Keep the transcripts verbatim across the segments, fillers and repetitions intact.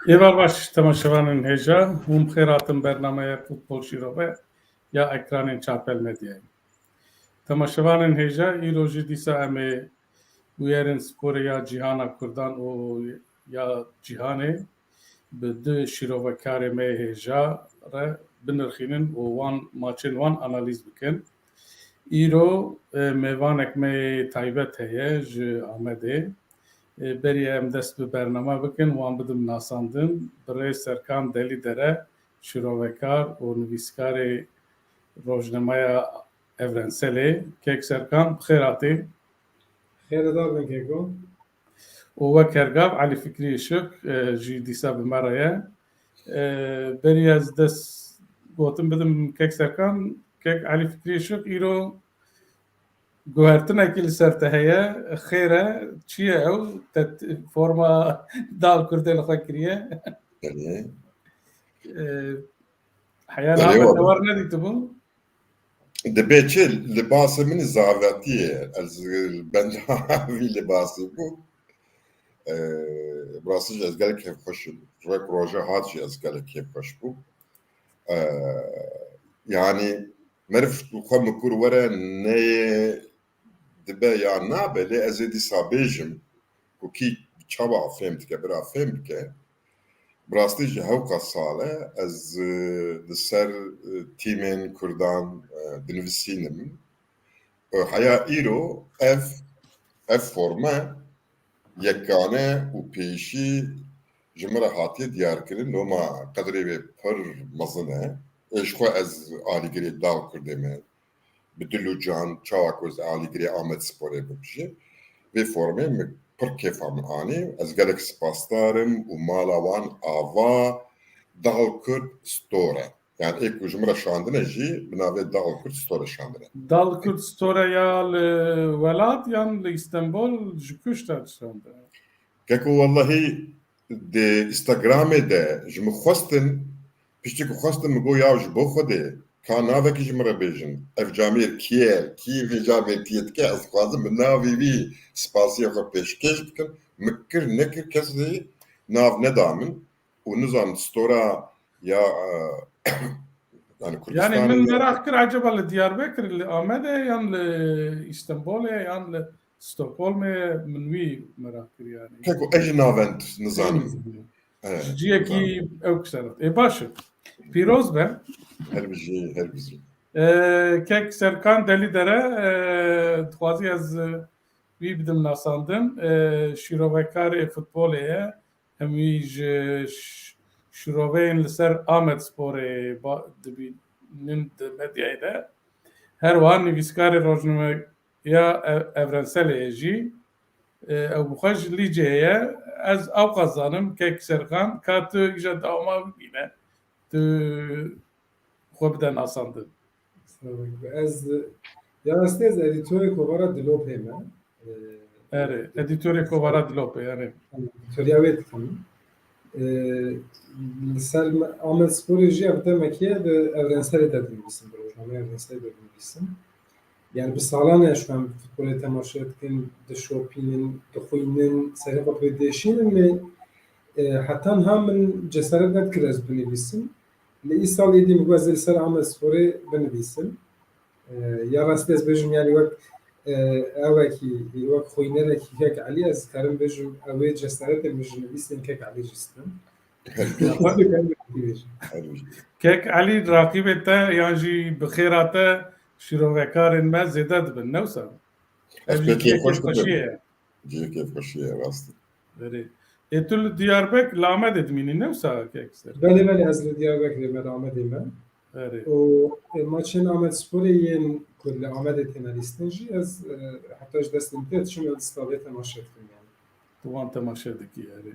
Êvar baş temaşevanên hêja, hûn bi xêr hatin bernameya Futbol Şîrove ya ekranên Çarpel Medyayê. Temaşevanên hêja, îro jî dîsa em ê bûyerên sporê ya cîhana Kurdan û ya cîhanê bi du şîrovekarê me hêja re binirxînin û wan maçên wan analîz bikin. Îro, e, mêvanek me taybet heye ji Amedê. E, berî em dest bi bername bikin, wan bidim nasandin. Birêz Serkan Delîdere, şîrovekar û nivîskarê rojnameya Evrenselê. Kek Serkan, bi xêr hatî. Xêr dar bin keko. Û wek her gav Elî Fikrî Işik, e, jî dîsa bi me re ye. E, berî ez dest gotin bidim Kek Serkan, Kek Elî Fikrî Işik îro guhertinekî li ser te heye, xêr e, çi ye ew? Te t-, forma dal kurdê li xwe kiriye? Belê. E, heya Belê, name wala. Te war nedîtibû? Dibe çi? Libasê min zavetî ye. Ez li benda vî libasê bû. Ee, bi rastî jî ez gelek kêfxweş im. Rek roja hat jî ez gelek kêfxweş bûm. Ee, yanî meriv xwe mikur were neyê dibe ya nabe, lê ez ê dîsa bêjim ku kî çawa fêm dike, bira fêm bike. Bi rastî jî hewqa sal e ez, e, li ser, e, tîmên Kurdan, e, dinivîsînim. E, heya îro ev, ev forme yekane û pêşî ji min re hatiye diyarkirin, loma qedrê wê pir mezin e. Ê ji xwe ez alîgirê dal kurdê me bi dil û can, çawa ku ez alîgirê Amedsporê bim jî, vê formê min pir kêfa min anî. Ez gelek spasdar im û mala wan ava Dal Kurd Store. Yani ê ku ji min re şandine jî bi navê Dal Kurd Store şandine. Dal Kurd Store ya li welat yan li Îstanbul ji ku ji te şandine? Keko wellahî di Instagramê de ji min xwestin, piştî ku xwestin min got ya ji bo Xwedê ka navekî ji min re bêjin. Ev camêr kî ye? Kî vê camêrtiyê dike? Ez dixwazim bi navê wî spasiya xwe pêşkêş bikim. Min kir nekir kesê nav neda min û nizam stora ya, e, yani Yani Kurdistanê min de. Meraq kir, acaba li Diyarbekir, li Amedê yan li Îstanbulê yan li Stockholmê, min wî meraq kir yani. Keko ez jî navend nizanim. Nizî. Evet, Ji ciyekî nizanim. Ew kiser. Ê baş e. Pîroz be. Her bijî, her bijî. Ee, Kek Serkan Delîdere, e, dixwazî ez, e, wî bidim nasandin. E, şîrovekarê futbolê ye. Em wî ji ş-, şiroveyên li ser Amedsporê ba-, dibînin di medyayê de. Her wiha nivîskarê rojnameya Ev-, Evrenselê ye jî. E, ew bi xwe ji Lîceyê ye. Ez ewqas zanim, Kek Serkan, ka tu îja dawama bibîne. Tu xwe bide nasandin. Ez, ya rastî ez edîtorê Kovara Dilopê me. Ee, Erê, edîtorê Kovara Dilopê, erê. Edîtoriya wê dikim. Ee, li ser me-, Amedsporê jî ev demekê di Evrenselê de dinivîsim, bi rojnameya Evrenselê de dinivîsim. Yani bi salan e şu an futbolê temaşe dikin, dişopînin, dixwînin, serê xwe pê dêşînin, lê, e, heta niha min cesaret nedikir ez binivîsim. Lê îsal êdî min got ez ê li ser Amedsporê binivîsim. E, ya rastî ez bêjim, yani wek, e, ewekî, wek xwînerekî Kek Elî ez dikarim bêjim, ew ê cesaretê min ji nivîsên Kek Elî jî stim. Kek Elî raqîbê te yan jî bi xêra te şîrovekarên me zêde dibin, ne wisa? Ev jî cihê kêfxweşiyê ye. Cihê kêfxweşiyê ye, rast e. Erê. Ê tu li Diyarbek, li Amedê dimînî, ne wisa Kek Ser? Belê, belê, ez li Diyarbekirê me, li Amedê me. Erê. Û, e, maçên Amedsporê yên ku li Amedê têne lîstin jî ez, e, heta ji destê min tê diçim, ez di stadê temaşe dikim yani. Tu wan temaşe dikî, erê.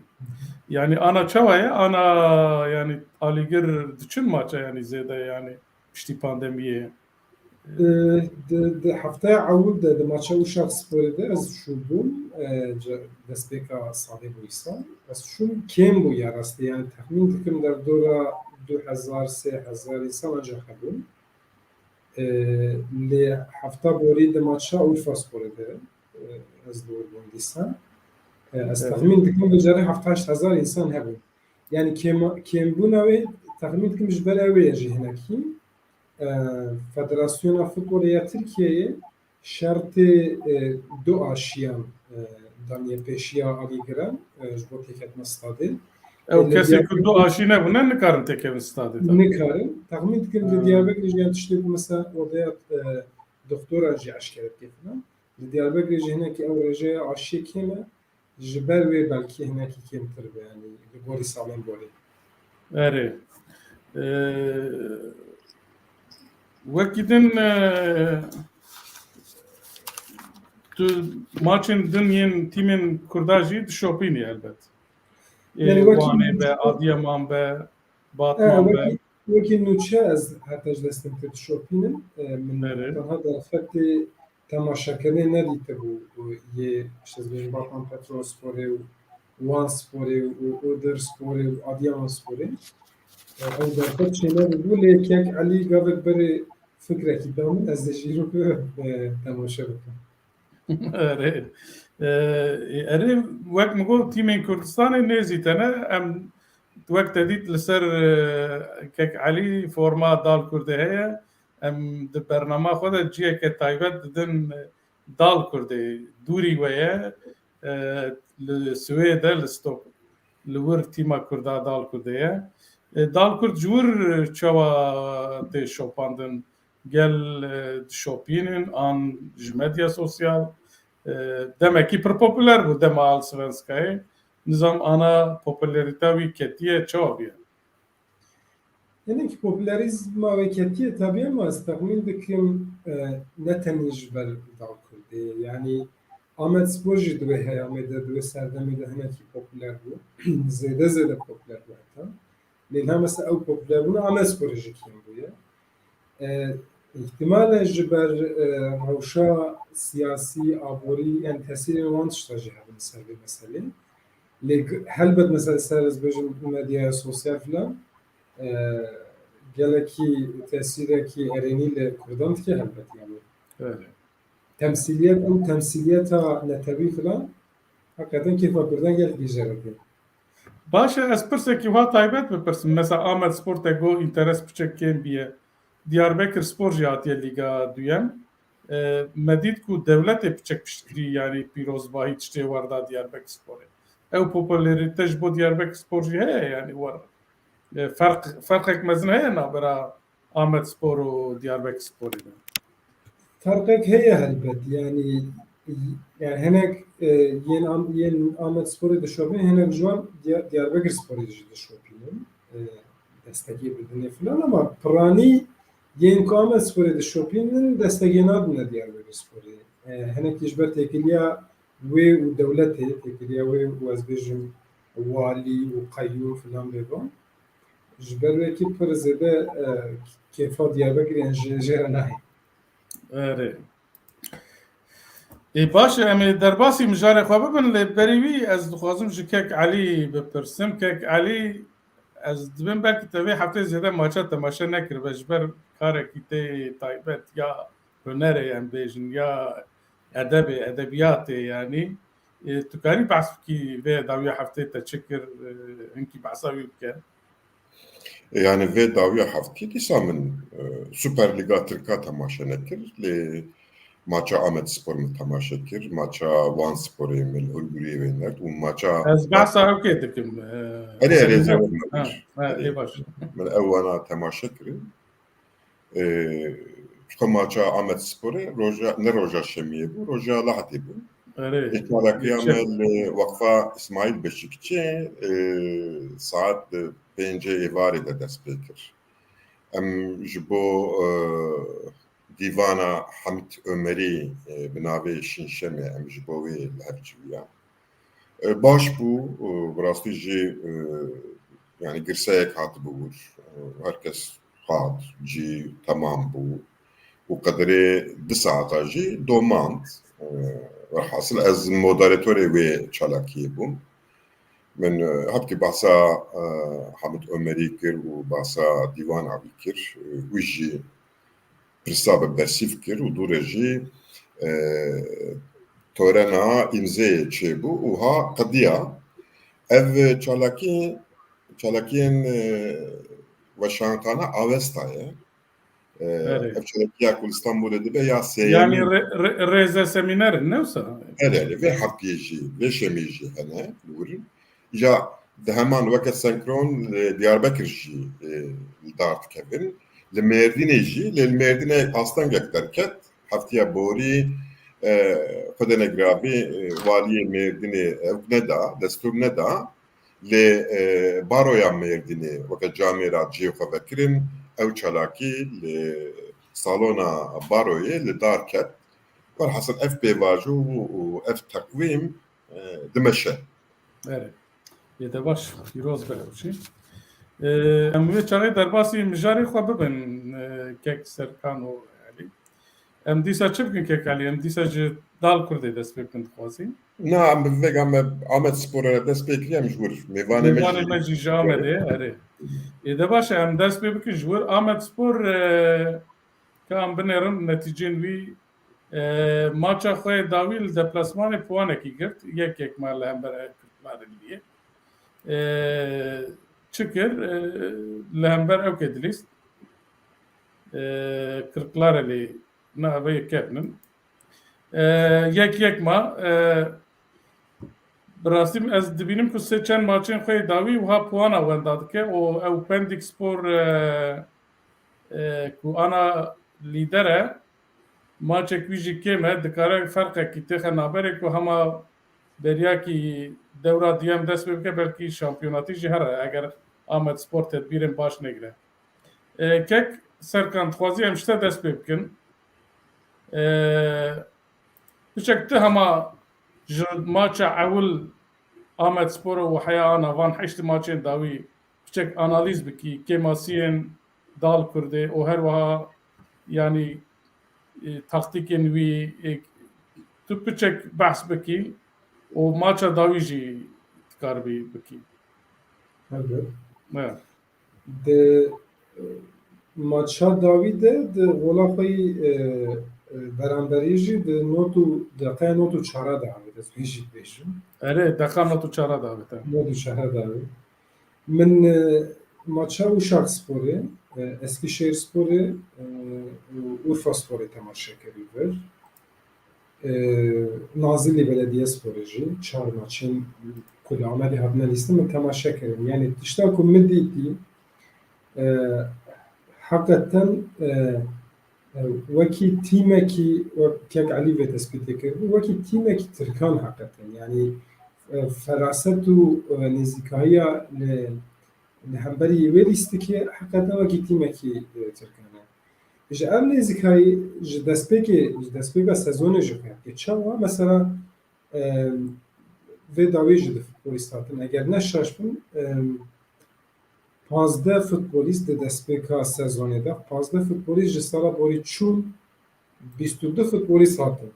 Yani ana çawa ye? Ana yani alîgir diçin maça yani zêde yani piştî pandemiyê? Di, di, di hefteya ewil de di maça Uşaksporê de ez şûn bûm, e, ce-, destpêka salê bû îsal. Ez şûn kêm bû ya rastî, yani texmîn dikim derdora du hezar, sê hezar însan ancak hebûn. E, lê hefta borî di maça Urfasporê de, e, ez li wir bûm dîsa. E, ez Erê. Texmîn dikim bi cerê heft heşt hezar însan hebûn. Yani kêma-, kêmbûna wê texmîn dikim ji ber ew ê jî hinekî. E, Federasyona Futbolê ya Tirkiyeyê şertê, e, du aşiyan, e, daniye pêşiya alîgiran, e, ji bo têketina stadê. Ew E, li kesê Diyarbekir ku du aşî nebûne nikarin têkevin stadê tabii. Nikarin. Texmîn dikim li Ha. Diyarbekirê jî yan tiştê ku mesela odeya, e, doktora jî eşkere dike filan. Li Diyarbekirê jî hinekî ew rêjeya aşiyê kêm e. Ji ber wê belkî hinekî kêmtir be, yanî li gorî salên borê. Erê. Ee, wekî din, e, tu maçên din yên tîmên Kurda jî dişopînî helbet. Ê, Yani wekî Wanê be, Adiyaman be, Batman be. Wekî, wekî nûçe ez heta ji destê min tê dişopînim. E, min Erê. Tenha derfetê temaşekirinê nedîtibû û yê, işte, ez bêjim, Batman Petrolsporê û Wan Sporê û Iğdır Sporê û Adiyaman Sporê. E, ew derfet çênebûbû, lê kek Elî gavek berê fikrekî da min, ez dê jî îro bi, e, temaşe bikim. Erê. E, erê, wek min got, tîmên Kurdistanê nêzî te ne. Em wek te dît li ser, e, kek Elî forma Dal Kurdê heye. Em di bernama xwe de ciheke taybet didin, e, Dal Kurdê. Dûrî we ye, e, li Swêd e, li Stock, li wir tîma Kurda Dal Kurdê ye. E, Dal Kurd ji wir çawa tê şopandin? Gel, e, dişopînin an ji medya sosyal? E, demekî pir populer bû dema Allsvenskayê. Nizam ana populerîta wî ketiye, çawa bûye? Hinek popülerizma wê ketiye tabii ama ez texmîn dikim, e, ne tenê ji ber Dal Kurdê. Yani Ahmet Spor jî di wê heyamê de, di wê serdemê de hinekî popüler bû. Zêde zêde popüler bû heta. Lê niha mesela ew popülerbûna Ahmet Sporê jî kêm bûye. E, îhtimal e ji ber, e, rewşa siyasî, aborî, yani tesîrên wan tişta jî hebin ser vê meselê. Lê g-, helbet mesela ser, ez bêjim, medyaya sosyal filan, e, gelekî tesîrekî erênî li Kurdan dike helbet yani. Evet. Temsîliyet, ew temsîliyeta netewî filan, hakikaten kêfa Kurdan gelekî jê re tê. Baş e, ez pirsekî wa taybet bipirsim. Mesela Amed Spor te got, înteres piçek kêm bûye. Diyarbekir Spor jî hatiye Lîga Duyem. E, me dît ku dewletê piçek piştgirî, yanî pîrozbahî tiştê wer da Diyarbekir Sporê. Ew popularîte ji bo Diyarbekir Spor jî heye, yanî wer, e, ferq, ferqek mezin heye navbera Amed Spor û Diyarbekir Sporê de. Ferqek heye helbet, yanî, yani hinek, e, yên Am-, yên Amed Sporê dişopînin, hinek ji wan Diya-, Diyarbekir Sporê jî dişopînin. E, destekê bidinê filan, ama piranî yên ku Amed Sporê dişopînin, destekê nadine Diyarbekir Sporê. E, hinekî ji ber têkiliya wê û dewletê, têkiliya wê û, ez bêjim, walî û qeyyûm filan bêvan. Ji ber wekî pir zêde, e, kêfa Diyarbekirê yan jê, jê re nayê. Erê. Ê, baş e, em ê derbasî mijarê xwe bibin, lê berî wî ez dixwazim ji kek Elî bipirsim. Kek Elî, ez dibim belkî te vê heftê zêde maça temaşe nekiribe, ji ber karekî te taybet ya hunerê, em bêjin, ya edebê, edebiyatê, yanî. Ê, tu karî behs bikî vê dawiya heftê te çi kir, e, hinkî behsa wî bike? Yani vê dawiya heftê dîsa min, e, Super Liga Tirka temaşe nekir, lê maça Amed Spor min temaşe kir, maça Wan Sporê min li Hurguriyê wênert û maça Ez behsa ew kê dikim, e, Erê, erê, Zerî zêde Nef-, ha, ha, Erê. Ê baş. Min ew wana temaşe kirin. E, çika maça Amed Sporê roja, ne roja şemiyê bû, roja Lahadê bû. Erê. Ê, çalakiya Çe- me li Weqfa İsmail Beşikçi, e, saet pêncê êvarê de dest pê kir. Em ji bo, e, dîvana Hamit Ömerî, e, bi navê Şînşemê, em ji bo wê li hev civiyan. E, baş bû, e, bi rastî jî, e, yani girseyek hatibû wir. E, her kes hat, cî temam bû. Û qedirê du saeta jî domand. E, welhasil ez moderatorê wê çalakiyê bûm. Min, e, hebkî behsa, e, Hamid Omerî kir û behsa dîwana wî kir. E, wî jî pirsa bi bersîv kir û dû re jî, e, torena îmzeyê çêbû û ha qediya. Ev çalakî çalakiyên, e, weşankane Avesta ye. E, Erê. Ev çalakiya ku li Stenbolê dibe ya sêyemîn. Yani re, re, rêze semîner in, ne wisa? Erê, erê, vê heftiyê jî, vê şemê jî hene li wir. Îja di heman weke senkron li Diyarbekir jî, e, li dar dikevin. Li Mêrdînê jî, lê li Mêrdînê astengek derket. Heftiya borî, e, xwedê negiravî, e, waliyê Mêrdînê ew neda, destûr neda. Lê, e, baroya Mêrdînê weke camêra cihê xwe vekirin, ew çalakî li salona baroyê li dar ket. Welhasil ev pêvajo û, û ev teqwîm, e, dimeşe. Erê. Yê de baş, pîroz be ew jî. E, em wê çaxê derbasî mijarê xwe bibin, e, kek Serkan û Elî. Em dîsa çi bikin kek Elî? Em dîsa ji Dal Kurdê dest pê bikin dixwazî. Na, em bi vêga me Amed Spor re dest pê kiriye, em ji wir mêvanê me Mêvanê jî. me jî ji Amedê, erê. Ê de baş e, em dest pê bikin ji wir. Amed Spor, e, ka em binêrin netîcên wî, e, maça xwe yê dawî li deplasmanê puanekî girt. Yek yek ma li hember Kurdlarê liyê. E, çi kir? E, li hember ewkê dilîst. E, Kırklareli, na, ev yek ketinin. E, yek yek ma, e, bi rastî ez dibînim ku sê çend maçên xwe yê dawî wiha puana wenda dike û ew Pendik Spor, e, e, ku ana lîder e, maçek wî jî kêm e, dikare ferqekî têxe naberê ku hema beriyakî dewra duyem dest pê bike, belkî şampiyonatî jî here, eger Amed Spor tedbîrên baş negire. E, kek Serkan, dixwazî em ji te dest pê bikin. E, piçek tu hema ji maça ewil Amed Spor û heya ana van heşt maçên dawî piçek analîz bikî, kêmasiyên Dal Kurdê û her wiha, yanî, e, taktîkên wî, e, tu piçek behs bikî û maça dawî jî dikaribî bikî. Helbet. Evet. Di, e, maça dawî de di gola xwe yî, e, e, beramberî jî di not û, deqeya not û çara de avêt, ez vê jî dibêjim. Erê, deqa not û çara de avêt, e. Not û çara de avêt. Min, e, maça Uşak Sporê, e, Eskişehir Sporê, e, û Urfa Sporê temaşe kirî vir. E, Nazilli Belediyesporê jî çar maçên ku li Amedê hatine lîstin min temaşe kirin. Yani tişta ku min dîtî, e, heqeten, e, e, wekî tîmekî, wek kek Elî vê tespîtê kiribû, wekî tîmekî Tirkan heqeten. Yani, e, feraset û, e, nêzîkahiya li, li hemberî wê lîstikê heqeten wekî tîmekî, e, Tirkan e. Ji ev nêzîkayî ji destpêkê, ji destpêka sezonê jî xuya. Çawa? Mesela, em, vê dawî jî di futbolîst hatin. Eger ne şaş bin, em, pazdeh futbolîst di destpêka sezonê de, pazdeh futbolîst ji sala borî çûn, bîst û du futbolîst hatin.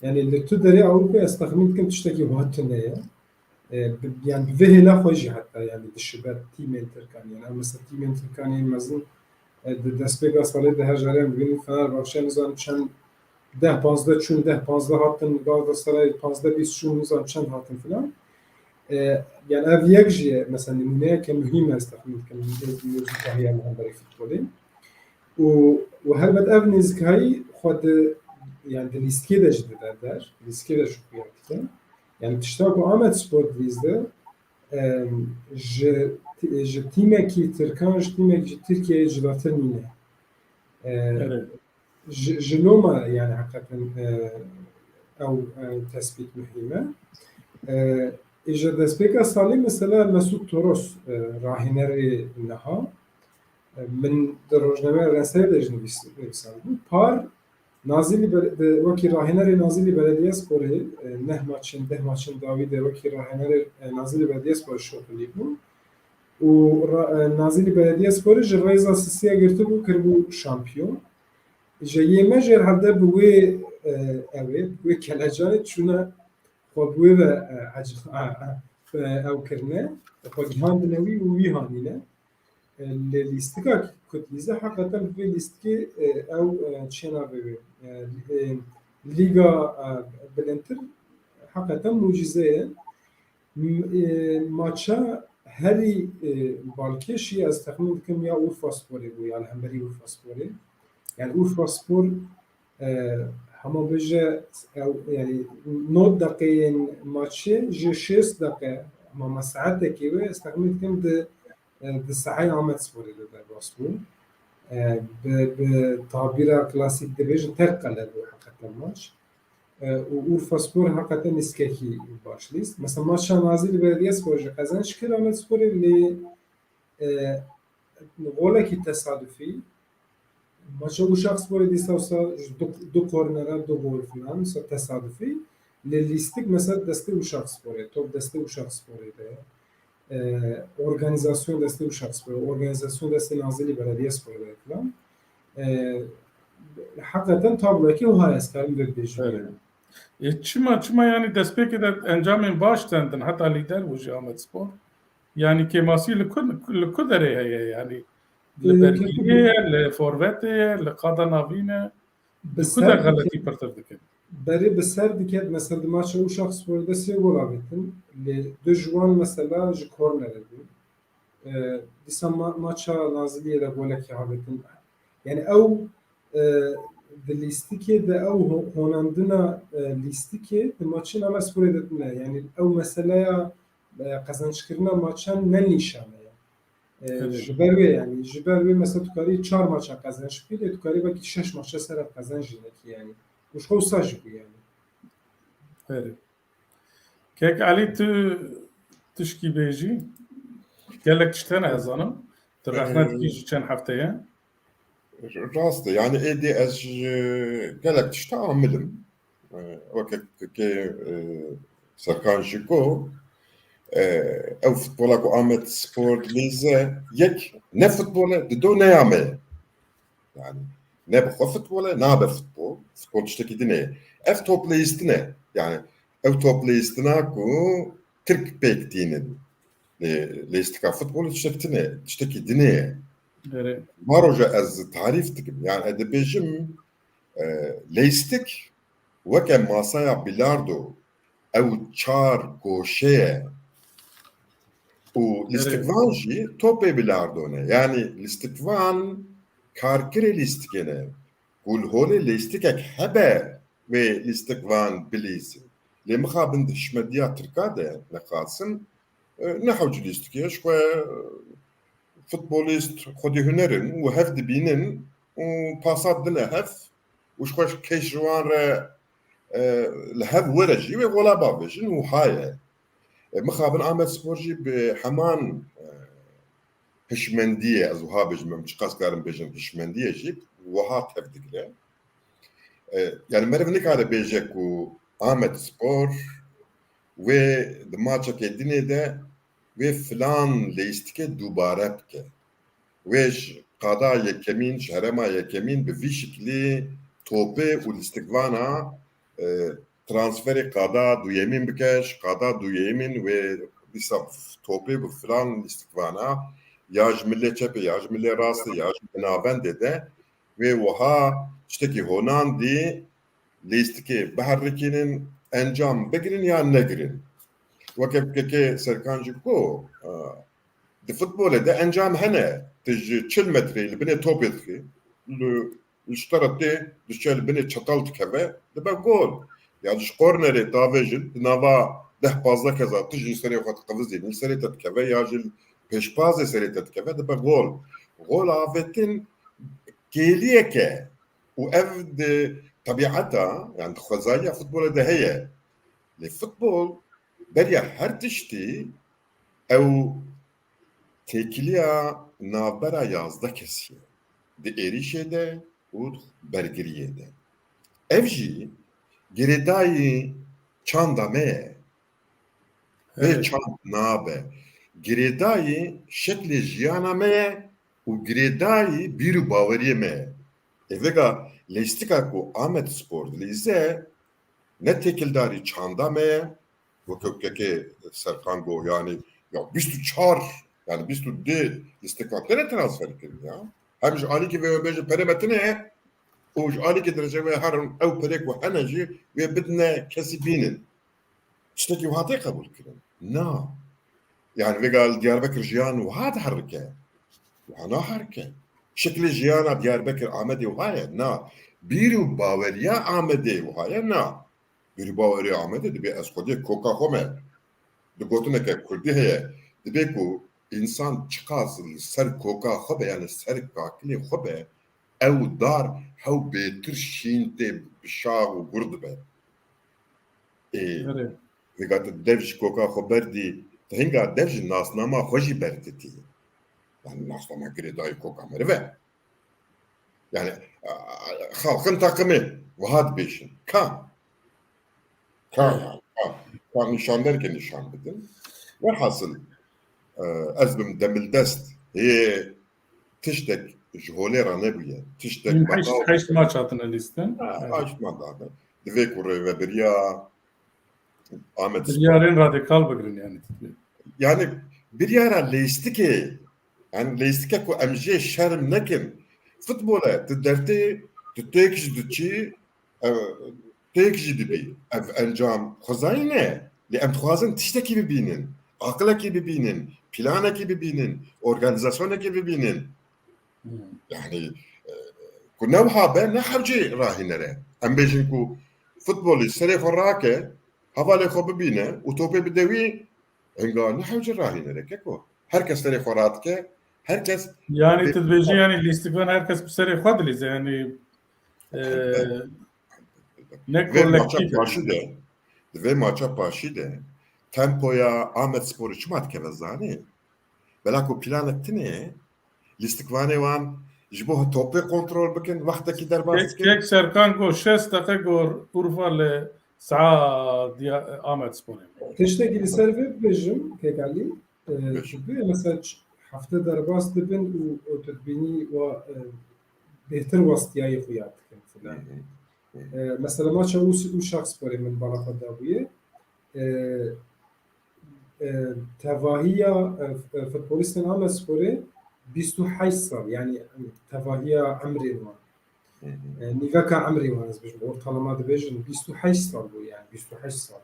Yani li tu derê Ewropayê ez texmîn dikim tiştekî wiha tune ye. E, bi, yani bi vê hêla xwe jî heta yani dişibe tîmên Tirkan. Yani em mesela tîmên Tirkan yên mezin, e, di destpêka salê de her caran dibînin Fenerbahçe nizam çend deh panzdeh çûn, deh panzdeh hatin, Galatasaray panzdeh bîst çûn, nizam çend hatin filan. E, yani ev yek jî ye, mesela nimûneyeke muhîm e, ez texmîn dikim, muzîkahiya li hemberî futbolê. Û, û helbet ev nêzîkayî xwe di, yani di lîstikê de jî dide der, lîstikê de jî xuya dike. Yani tişta ku Amed Spor dilîze, em, ji, ji tîmekî Tirkan, ji tîmekî ji Tirkiyeyê cilatir nîne. E, Evet. ji, ji loma yani heqeten, e, ew, e, tespît muhîm e. E, îja destpêka salê mesela Mesut Toros, e, rahînerê niha. E, min di rojnameya Renseyê de jî nivîs-, nivîsandibû. Par Nazilli Bele-, de, wekî rahînerê Nazilli Belediyesporê, e, neh maçên, deh maçên dawî de wekî rahînerê, e, Nazilli Belediyesporê şopilî bû. Û ra-, e, Nazilli Belediyesporê ji rêza sisiya girtibû, kiribû şampiyon. Ji yê me jê hevde bi wê, e, ew ê, bi wê kelecanê çûne xwe bi wê ve, e, ec-, e, e, ew kirine, xwe gihandine wî û wî hanîne. E, lê lîstika ku dilîze heqeten bi vê lîstikê, e, ew, e, çênavê wê, e, e, lîga, e, bilindtir heqeten mucîze ye. M-, e, maça Herî, e, balkêşî ez texmîn dikim ya Urfa Sporê bû, ya li hemberî Urfa Sporê. Yani Urfa Spor, e, hema bêje, ew, yani nod deqeyên maçê ji şêst deqe, hema me saetekê wê, ez texmîn dikim di, e, di sehayê Amed Sporê de derbas bû. E, bi, bi tabîra klasîk dibêjin terk qele bû heqeten maç. E, û Urfa Spor heqeten lîstikekî baş lîst. Mesela maça Nazilli Belediyespor jî qezenc kir Amed Sporê lê, e, golekî tesadufî. Maça Uşaksporê dîsa wisa ji du, du kornera, du gol filan, wisa tesadufî. Lê lîstik mesela destê Uşaksporê, top destê Uşaksporê de ye. E, organizasyon destê Uşaksporê, organizasyon destê Nazilli Belediyespor de filan. E, heqeten tabloyekî wiha ez karim vê bibêjim. Evet. E, çima, çima yani destpêkê de encamên baş tendin, heta lîder bû jî Amed Spor. Yani kêmasî li ku, li ku derê heye yani? Li E, bergiyê ye, li forvetê ye, li qada navîn e? Bi Li ku ser de diket, xeletî pirtir dikin? Berê bi ser diket, mesela di maça Uşaksporê de sê gol avêtin. Lê du ji wan mesela ji kornerê bûn. E, dîsa ma-, maça Naziliyê de golekî avêtin. Yani ew, e, di lîstikê de ew ho-, honandina, e, lîstikê di maçên Amed Sporê de tune. Yani ew meseleya, e, qezençkirina maçan ne nîşane ye. E, Evet. Ji ber wê yani, ji ber wê mesela tu karî çar maça qezenç bikî, lê tu karî belkî şeş maça ser ev qezenc jî nekî yani. Û ji xwe wisa jî bû yani. Erê. Kek Elî, tu tişkî bêjî? Gelek tişt hene ez zanim. Tu rexne Ee, dikî ji çend hefteye? Rast e. Yani êdî ez ji gelek tişta amil im. Ee, weke kekê, e, Serkan jî got, e, ew futbola ku Amed Spor dileyîze, yek ne futbol e, dido ne ya me ye. Yani ne bi xwe futbol e, nabe futbol. Futbol tiştekî din e. Ev top leyîstin e. Yani ew top leyîstina ku Tirk pêk tînin. Lê leyîstika futbolê tiştek tine, tiştekî din e. Erê. Baroja ez tarîf dikim. Yani ez dibêjim, e, leyîstik weke masaya bilardo, ew çar goşe ye. Û Erê. lîstikvan jî topê bilardo ne. Yani lîstikvan karkirê lîstikê ne. Ku li holê lîstikek hebe wê lîstikvan bilîzin. Lê mixabin di hişmediya Tirka de nexasim, e, ne hewce lîstikê, ji xwe, e, futbolîst xwedî huner in û hev dibînin û pasa dine hev û ji xwe kêş ji wan re, e, li hev were jî wê gola bavêjin û haye. E, mixabin Amed Spor jî bi heman, e, hişmendiyê, ez wiha bêjim, em çiqas karin bêjin hişmendiyê jî wiha tevdigire. E, yani meriv nikare bêje ku Amed Spor wê di maçekê dinê de wê filan leyîstikê dubare bike. Wê ji qada yekemîn, ji herêma yekemîn bi vî şiklî topê û lîstikvana, e, transferê qada duyemîn bike, ji qada duyemîn wê dîsa topê bi filan lîstikvana ya ji milê çepê, ya ji milê rastê, ya ji binavendê de wê wiha tiştekî honandî lîstikê biherikînin, encam bigirin ya negirin. Weke kekê Serkan jî got, e, di futbolê de encam hene. Tu ji çil metreyê li binê topê dixî, li, li ji te re tê, diçe li binê çetal dikeve, dibe gol. Ya ji kornerê davêjin, di nava deh pazdeh keza tu jî serê xwe diqivizî, li serê te dikeve, ya ji pêşpazê serê te dikeve, dibe gol. Gol avêtin kêliyek e. Û ev di tebiata, yani di xwezayiya futbolê de heye. Lê futbol beriya her tiştî ew têkiliya navbera yazdeh kesî ye. Di êrîşê de û bergiriyê de. Ev jî girêdayî çanda me ye. Vê Evet. çand nabe. Girêdayî şeklê jiyana me ye û girêdayî bîr û baweriyê me ye. Ê vêga leyîstika ku Amed Spor dileyîze ne têkildarî çanda me ye, weke kekê Serkan got, yani ya bîst û çar, yani bîst û du lîstika têne transfer kirin ya. Hem ji alîkî vê bêje pere me tine ye û ji alîkî dirêje wê herin ew perê ku hene jî wê bidine kesî bînin. Tiştekî wiha tê qebûl kirin? Na. Yani vêga li Diyarbekir jiyan wiha diherike. Wiha naherike. Şeklê jiyana Diyarbekir Amedê wiha ye? Na. Bîr û baweriya Amedê wiha ye? Na. Bîr û baweriya Amedê dibê ez xwediyê koka xwe me. Di gotineke kurdî heye. Dibê ku însan çiqas li ser koka xwe be, yani ser kakilê xwe be, ew dar hew bêtir şîn tê bi şax û gur dibe. Ê, Erê. Vêga tu dev ji koka xwe berdî, tu hinga dev ji nasnama xwe jî berditî. Yani nasnama girêdayî koka meriv e. Yani, a, a, xalqin takimê wiha dibêjin. Ka? Ka yani, ka, ka nîşanderke nîşan bidin. Welhasil, e, ez bim demildest hê tiştek ji holê re nebûye. Tiştek Hîn heşt, betal heşt maç hatine lîstin. Ha, Evet. heşt maç hatine. Divê ku rêvebiriya Ahmet Spor. Biryarên radikal bigirin yani. Yani biryara lêstikê, yani lêstike ku em jê şerm nekin. Futbol e, tu dertê, tu têk ji diçî, e, têk jî dibî. Ev encam xwezayî ne. Lê em dixwazin tiştekî bibînin. Aqilekî bibînin. Planekî bibînin. Organîzasyonekî bibînin. Hmm. Yani, e, ku ne wiha be, ne hewcê rahînere. Em bêjin ku futbolî serê xwe rake, hevalê xwe bibîne û topê bide wî, hinga ne hewcê rahînere keko. Her kes serê xwe radike, her kes Yani bê- tu dibêjî yani lîstikvan her kes bi serê xwe dilîze yani, e, Elbet. ne Divê maça kolektif. paşî de, divê maça paşî de tempoya Ahmet Spor'u çima dikeve zanî? Bela ku planek tune ye, lîstikvanê wan ji bo topê kontrol bikin, wextekî derbas Kek, dikin. Kek Serkan got şêst deqe got Urfa li saet diya Ahmet Sporê. Tiştekî li ser vê bibêjim, Kek Elî, e, Bêjim. Çünkü mesela ç-, hefte derbas dibin û, û tu dibînî wa, e, bêhtir westiyayê xwe yad dikin filan. Hı hı. Hı hı. E, mesela maça û, û Şaxsporê min bala xwe dabûye. E, e, tevahiya, e, f-, e, futbolîstên Amedsporê bîst û heşt sal, yani, tevahiya emrê wan. Hı hı. E, nîveka emrê wan, ez bêjim, ortalama dibêjin, bîst û heşt sal bû, yani, bîst û heşt sal.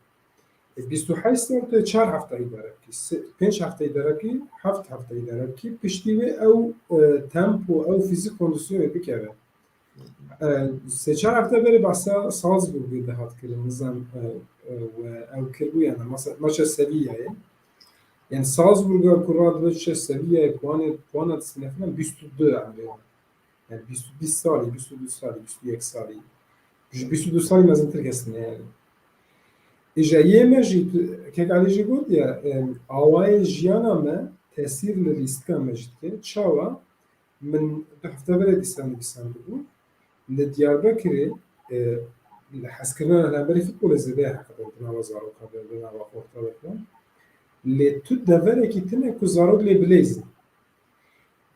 E, bîst û heşt sal tu çar hefta îdare bikî, se-, pênc hefta îdare bikî, heft hefta îdare bikî, piştî wê ew, e, tempo, ew fîzîk kondisyonê bikeve. E, sê çar hefte berê behsa Salzburgê dihat kirin, nizam, e, e, we ew kiribû, yani, masa-, maça Sevilla'yê. Yani, Salzburga ku radibe çe Sevilla'yê puanê, puana distîne filan bîst û du emrê wan. Yani, bîst, bîst salî, bîst û du salî, bîst û yek salî. Ji bîst û du salî mezintir kes ne, yani. Îja yê me jî, tu, Kek Alî jî got ya, e, awayê jiyana me tesîr li lîstika me jî dike. Çawa? Min du hefte berê dîsan nivîsandibû. Li Diyarbekirê, e, li hezkirina li hemberî futbolê zêde ye heqedar di nava zaroka de, di nava xorta de filan. Lê tu deverekî tune ku zarok lê bileyzin.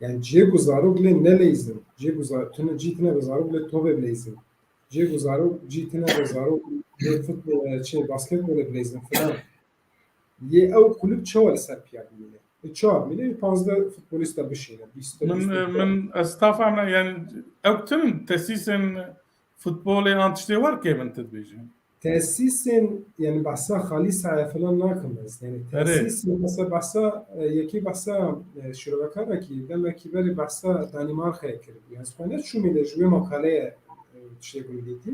Yani cihê ku zarok lê neleyzin, cihê ku za-, tune, cî tune be zarok lê topê bileyzin. Cihê ku zarok, cî tune be zarok lê futbol, e, çi, basketbolê bileyzin filan. Yê ew kulüp çawa li ser piya bimîne? E, çawa bimîne? Ê, panzdeh futbolîsta bişîne, bîst, Min, bîst û e, min ez ta fehmna, yani ew tinin tesîsên futbolê an tiştê wer kê min tu dibêjî? Tesîsên, yani behsa Xalîsaya filan nakim ez. Yani Erê. tesîsên, mesela behsa, e, yekî behsa, e, şirovekarekî, demekî berê behsa Danîmarkayê kiribû. Yani xwe neçûmî de ji wê makaleye, e, tiştê ku min dîtî.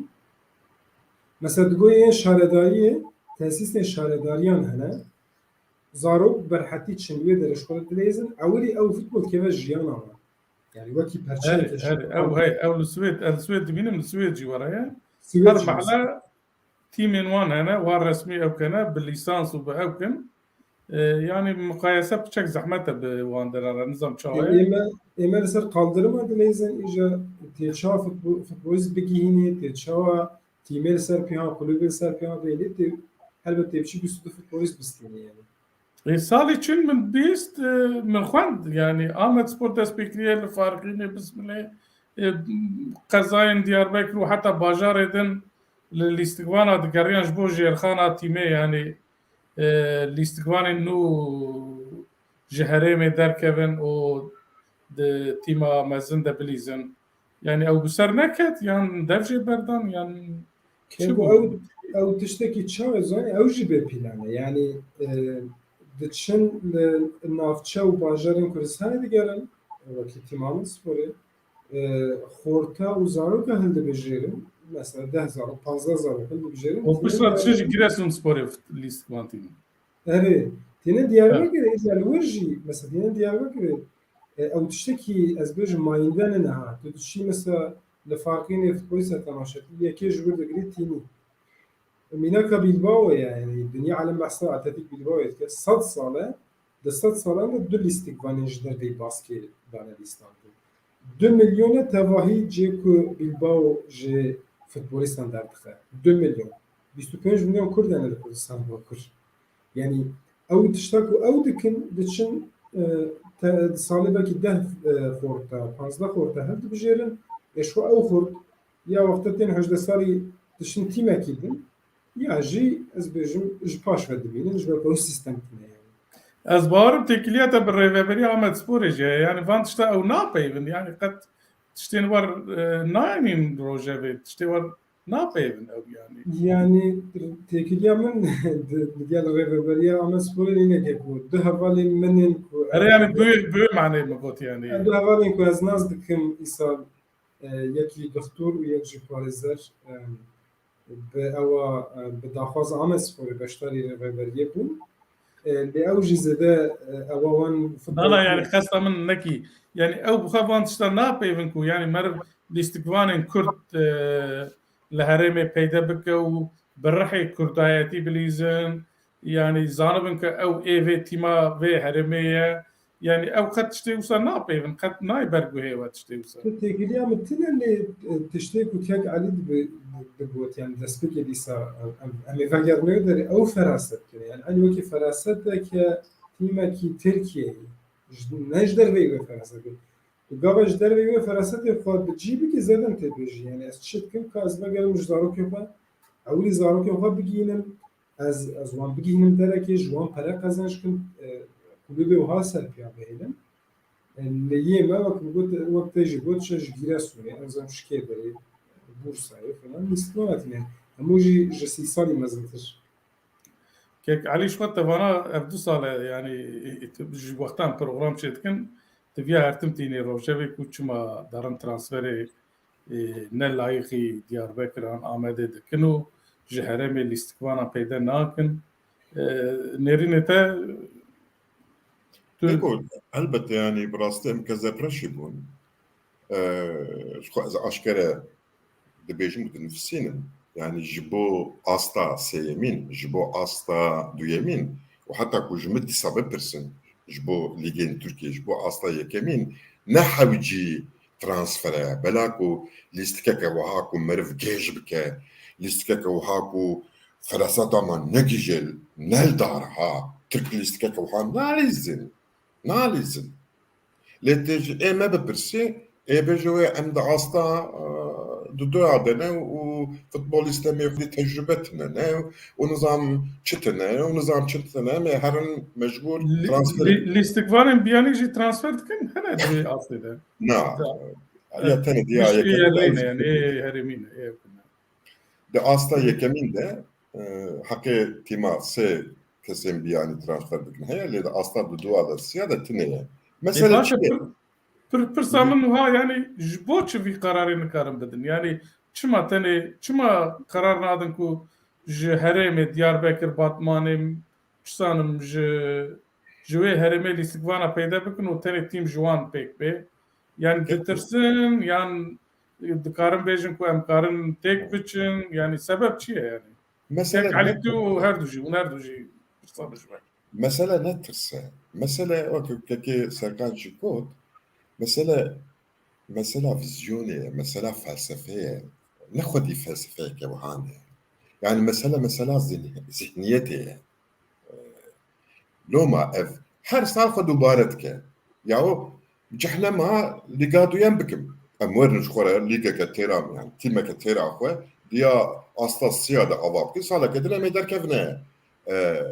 Mesela digo yên şaredariyê, tesîsên şaredariyan hene. Zarok berhetî çin wê derê ji xwe re dileyzin, ewilî ew futbol keve jiyana wan. Yani wekî perçeyeke Her, her, jiyana ew, wan. hey, ew li Swêd, ez li Swêd dibînim, li Swêd jî were ye. Swêd Her jî mehle tîmên wan hene, wan resmî ew kene, bi lîsans û bi ew kin. E, yani miqayese piçek zehmet e bi wan dera re, nizam çawa ye. Ê-, ê me, ê me li ser qaldirima dileyzin, îja tê çawa futbol-, futbolîst bigihînê, tê çawa tîmê li ser piyan, kulübê li ser piyan bê, lê tê, helbet tê biçî bîst û du futbolîst bistînê yani. E, salê çûn min bîst, e, min xwend, yani Ahmet Spor dest pê kiriye li Farqînê, Bismilê, e, qezayên Diyarbekir û heta bajarê din li lîstikvana digeriyan ji bo jêrxana tîmê, yani, e, lîstikvanên nû ji herêmê derkevin û di tîma mezin de bilîzin. Yani ew bi ser neket, yan dev jê berdan, yan çi Keko bû? ew, ew tiştekî çawa zanî, ew jî bê plan e. Yani, e, diçin li navçe û bajarên Kurdistanê digerin, wekî tîma Amedsporê, e, xorta û zaroka hildibijêrin, mesela deh zarok, panzdeh zarok hildibijêrin. Û piştre diçin jî Giresunsporê lîstikvan tînin. Erê, tînin Diyarbekirê, îcar li wir jî, mesela tînin Diyarbekirê, e, ew tiştekî, ez bêjim, mayînde ne niha. Tu diçî mesela li Faqînê futbolîsta temaşe dikî, yekê ji wir digirî tînî. Mînaka Bilbao ye, yanî dinya alem behsa Atletik Bilbaoyê dike. Sed sal e, di sed salan de du lîstikvanên ji derveyî baskê dane lîstikvan. Du milyon e tevahî cê ku Bilbao ji futbolîstan derdixe. Du milyon. Bîst û pênc milyon Kurd hene li Kurdistanê Bakur. Yanî ew tişta ku ew dikin, diçin, e, te, di salê belkî deh, e, xorta, panzdeh xorta hildibijêrin. Ê ji xwe ew xort ya wexta tên hejdeh salî diçin tîmekî din, ya jî ez bêjim ji paş ve dimînin, ji ber ku ew sîstem tune ye. Ez bawerim têkiliya te bi rêveberiya Amedsporê jî heye. Yanî van tişta ew napeyivin. Yanî qet tiştên wer, e, nayênîn rojevê, tiştê wer napeyivin ew yanî. Yanî têkiliya min di, digel rêveberiya Amedsporê nîne ku du hevalên min ên ku Erê, yanî bi wê, bi wê manê min got yanî. Du hevalên ku ez nas dikim îsal, e, yekî dixtor û yek jî parêzer, e, bi ewa, e, bi daxwaza Amedsporê beşdarî rêveberiyê bûn. E, lê ew jî zêde, e, ewa wan Na, na, futbolkî yani qesta min nekî. Yani ew bi xwe van tişta napeyvin ku yani meriv lîstikvanên Kurd, e, li herêmê peyde bike û bi rihê kurdayetî bilîzin. Yani zanibin ku ew ê vê tîma vê herêmê ye. Yani ew qet tiştê wisa napeyvin, qet nayê ber guhê we tiştê wisa. Tu têkiliya min tune lê, e, tiştê ku kek Elî dibi-, digot, yani destpêkê dîsa em, em, em ê vegerine derê, ew feraset kir. Yani, eynî wekî feraset e ke tîmekî Tirkiyeyê, ji, ne ji derveyî wê feraset kir. Tu gava ji derveyî wê ferasetê xwe bi cî bikî, zêde tê bêjî. Yani, ez çi dikim ka ez vegerim ji zarokê xwe, ewilî zarokê xwe bigihînim, ez, ez wan bigihînim derekê, ji wan pere qezenc kim, e, kulûbê wiha ser piya bihêlim. E, lê yê me, wek min got, wek te jî got, çe ji Giresunê, ez em ji kê derê, Bursayê falan, lîstikvan hatine. Hemû jî ji sî salî mezintir. Kek Elî, ji xwe te vana ev du sal e, yani, e, e, tu ji wextan program çêdikin, tu viya her tim tînî rojevê ku çima darin transferê e, ne layîqî Diyarbekir an Amedê dikin û ji herêmê lîstikvanan peyde nakin. E, nêrînê te tu Eko, elbette, yani, bi rastî em kezepreşî bûn. E, ji xwe ez aşkere dibêjim û dinifisînim. Yani, ji bo asta sêyemîn, ji bo asta duyemîn û heta ku ji min dîsa bipirsin, ji bo lîgên Tirkiyê, ji bo asta yekemîn, ne hewcî transfer e. Bela ku lîstikeke wiha ku meriv gêj bike, lîstikeke wiha ku feraseta me negihîje, ne li dar ha, Tirk lîstikeke wiha nalîzin, nalîzin. Lê tê ji ê me bipirsî, ê bêje wê em di asta, e, dudoya de ne û futbolîstê me xwedî tecrube tine ne û nizam çi tine û nizam çi tine, em ê herin mecbûr Lî-, transfer lî-, lîstikvanên biyanî jî transfer dikin, hene di vê astê de. Na. Ya tenê diya Piştî yekemîn yerlî de ne, yani, ê herêmî ne, ê ew ne. Di asta yekemîn de, e, heqê tîma sê kesên biyanî transfer dikin heye, lê di asta duduwa de, siya de tine ye. Ê, Mesele baş e, çi ye? pir-, pir-, pirsa min wiha, yani, ji bo çi vî qerarê nikarin bidin? Yani, çima tenê, çima qerar nadin ku ji herêmê Diyarbekir, Batmanê, çisanim ji, ji wê herêmê lîstikvana peyde bikin û tenê tîm ji wan pêk bê? Yani, Peki. ditirsin, yan dikarin bêjin ku em karin têk biçin? Yani, sebeb çi ye yani? Mesele Kek Elî ne tu û her du jî, hûn her du jî pirsa min ji me. Mesele ne tirs e. Mesele, wek kekê Serkan jî got, mesele, mesela vîzyonê ye, mesela felsefê ye. Ne xwedî felsefeyeke wiha ne. Yani mesele, mesela zihni-, zihniyetê ye. Loma ev her sal xwe dubare dike. Ya o cehlema Lîga Duyem bikim. Em werin ji xwe re lîgeke têra, yani tîmeke têra xwe diya asta siya de ava bikin. Saleke din em ê derkevine, e,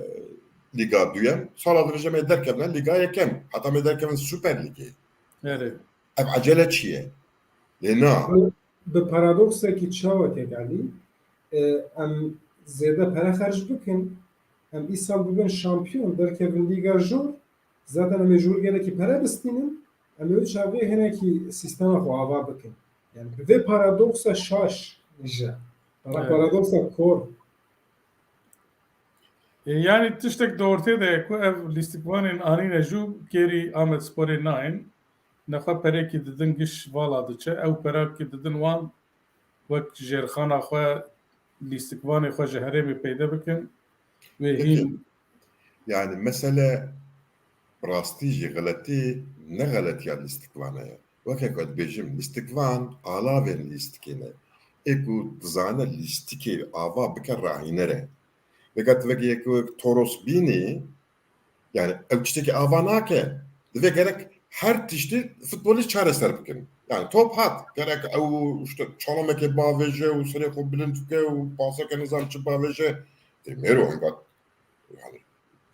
Lîga Duyem. Sala din jî em ê derkevine Lîga Yekem. Heta em ê derkevin Super Lîgê. Erê. Ev ecele çi ye? Lê na. Bi, bi paradoksekî çawa, Kek Elî, e, em zêde pere xerc bikin, em îsal bibin şampiyon, derkevin Lîga Jor, zaten em ê ji wir gelekî pere bistînin, em ê wê çaxê hinekî sîstema xwe ava bikin. Yani bi vê paradoksa şaş ji. Para Evet. paradoksa kor. E, yani tiştek di ortê de ye ku ev lîstikvanên anîne jû kêrî Amedsporê nayên. Nexwe perekî didin giş vala diçe. Ew perekî didin wan wek jêrxana xwe, lîstikvanê xwe ji herêmê peyde bikin. Wê Peki. hîn Yani mesele bi rastî jî xeletî ne xeletiya lîstikvana ye. Weke ku ez dibêjim, lîstikvan alavên lîstikê ne. Ê ku dizane lîstikê ava bike rahîner e. Veka tu vekî yek, yek Toros bînî, yani ew tiştekî ava nake. Divê gerek her tiştî futbolî çareser bikin. Yani top hat. Gerek ew işte çalomekê bavêje û serê xwe bilind bike û paseke nizam çi bavêje. Ê mêro, yani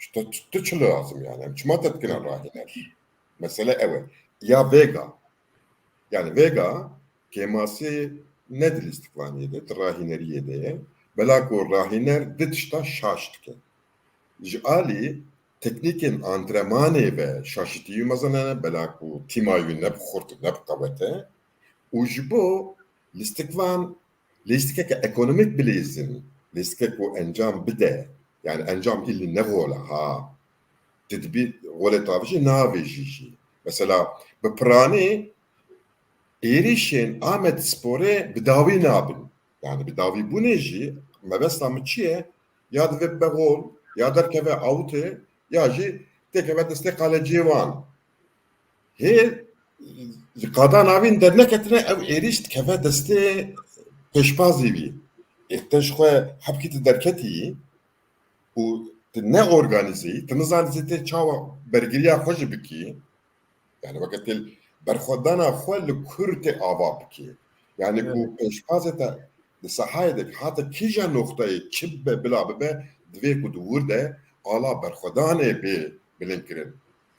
işte tu, tu çi lazim yani? Em çima te dikine rahîner? Mesele ew e. Ya vêga. Yani vêga kêmasî ne di lîstikvaniyê de, di rahîneriyê de ye. Bela ku rahîner di tişta şaş dike. Ji alî teknîkên antrenmanê ve şaşitî wî mezin hene, bela ku tîma wî ne bi xurt, ne bi qewet e. Û ji bo lîstikvan, lîstikeke ekonomîk bilîzin, lîstikek ku encam bide, yani encam îlî ne gol e ha. Ti dibî golê tavijî navêjî jî. Mesela bi piranî êrîşên Amedsporê bi dawî nabin. Yani bi dawî bûnê jî mebesta min çi ye? Ya divê bibe gol, ya derkeve awtê, ya jî têkeve destê qaleciyê wan. Hê ji qada navîn derneketine ew êrîş dikeve destê pêşbazî wî. Ê te ji xwe hebkî tu derketî û tu ne organîzeyî, tu nizanî zê tê çawa bergiriya xwe jî bikî. Yani weke tê berxwedana xwe li kur tê ava bikî. Yani ku Evet. pêşbazê te di sahayê de hate kîja noqteyê çi bibe bila bibe, divê ku di wir de ala berxwedanê bê bilind kirin.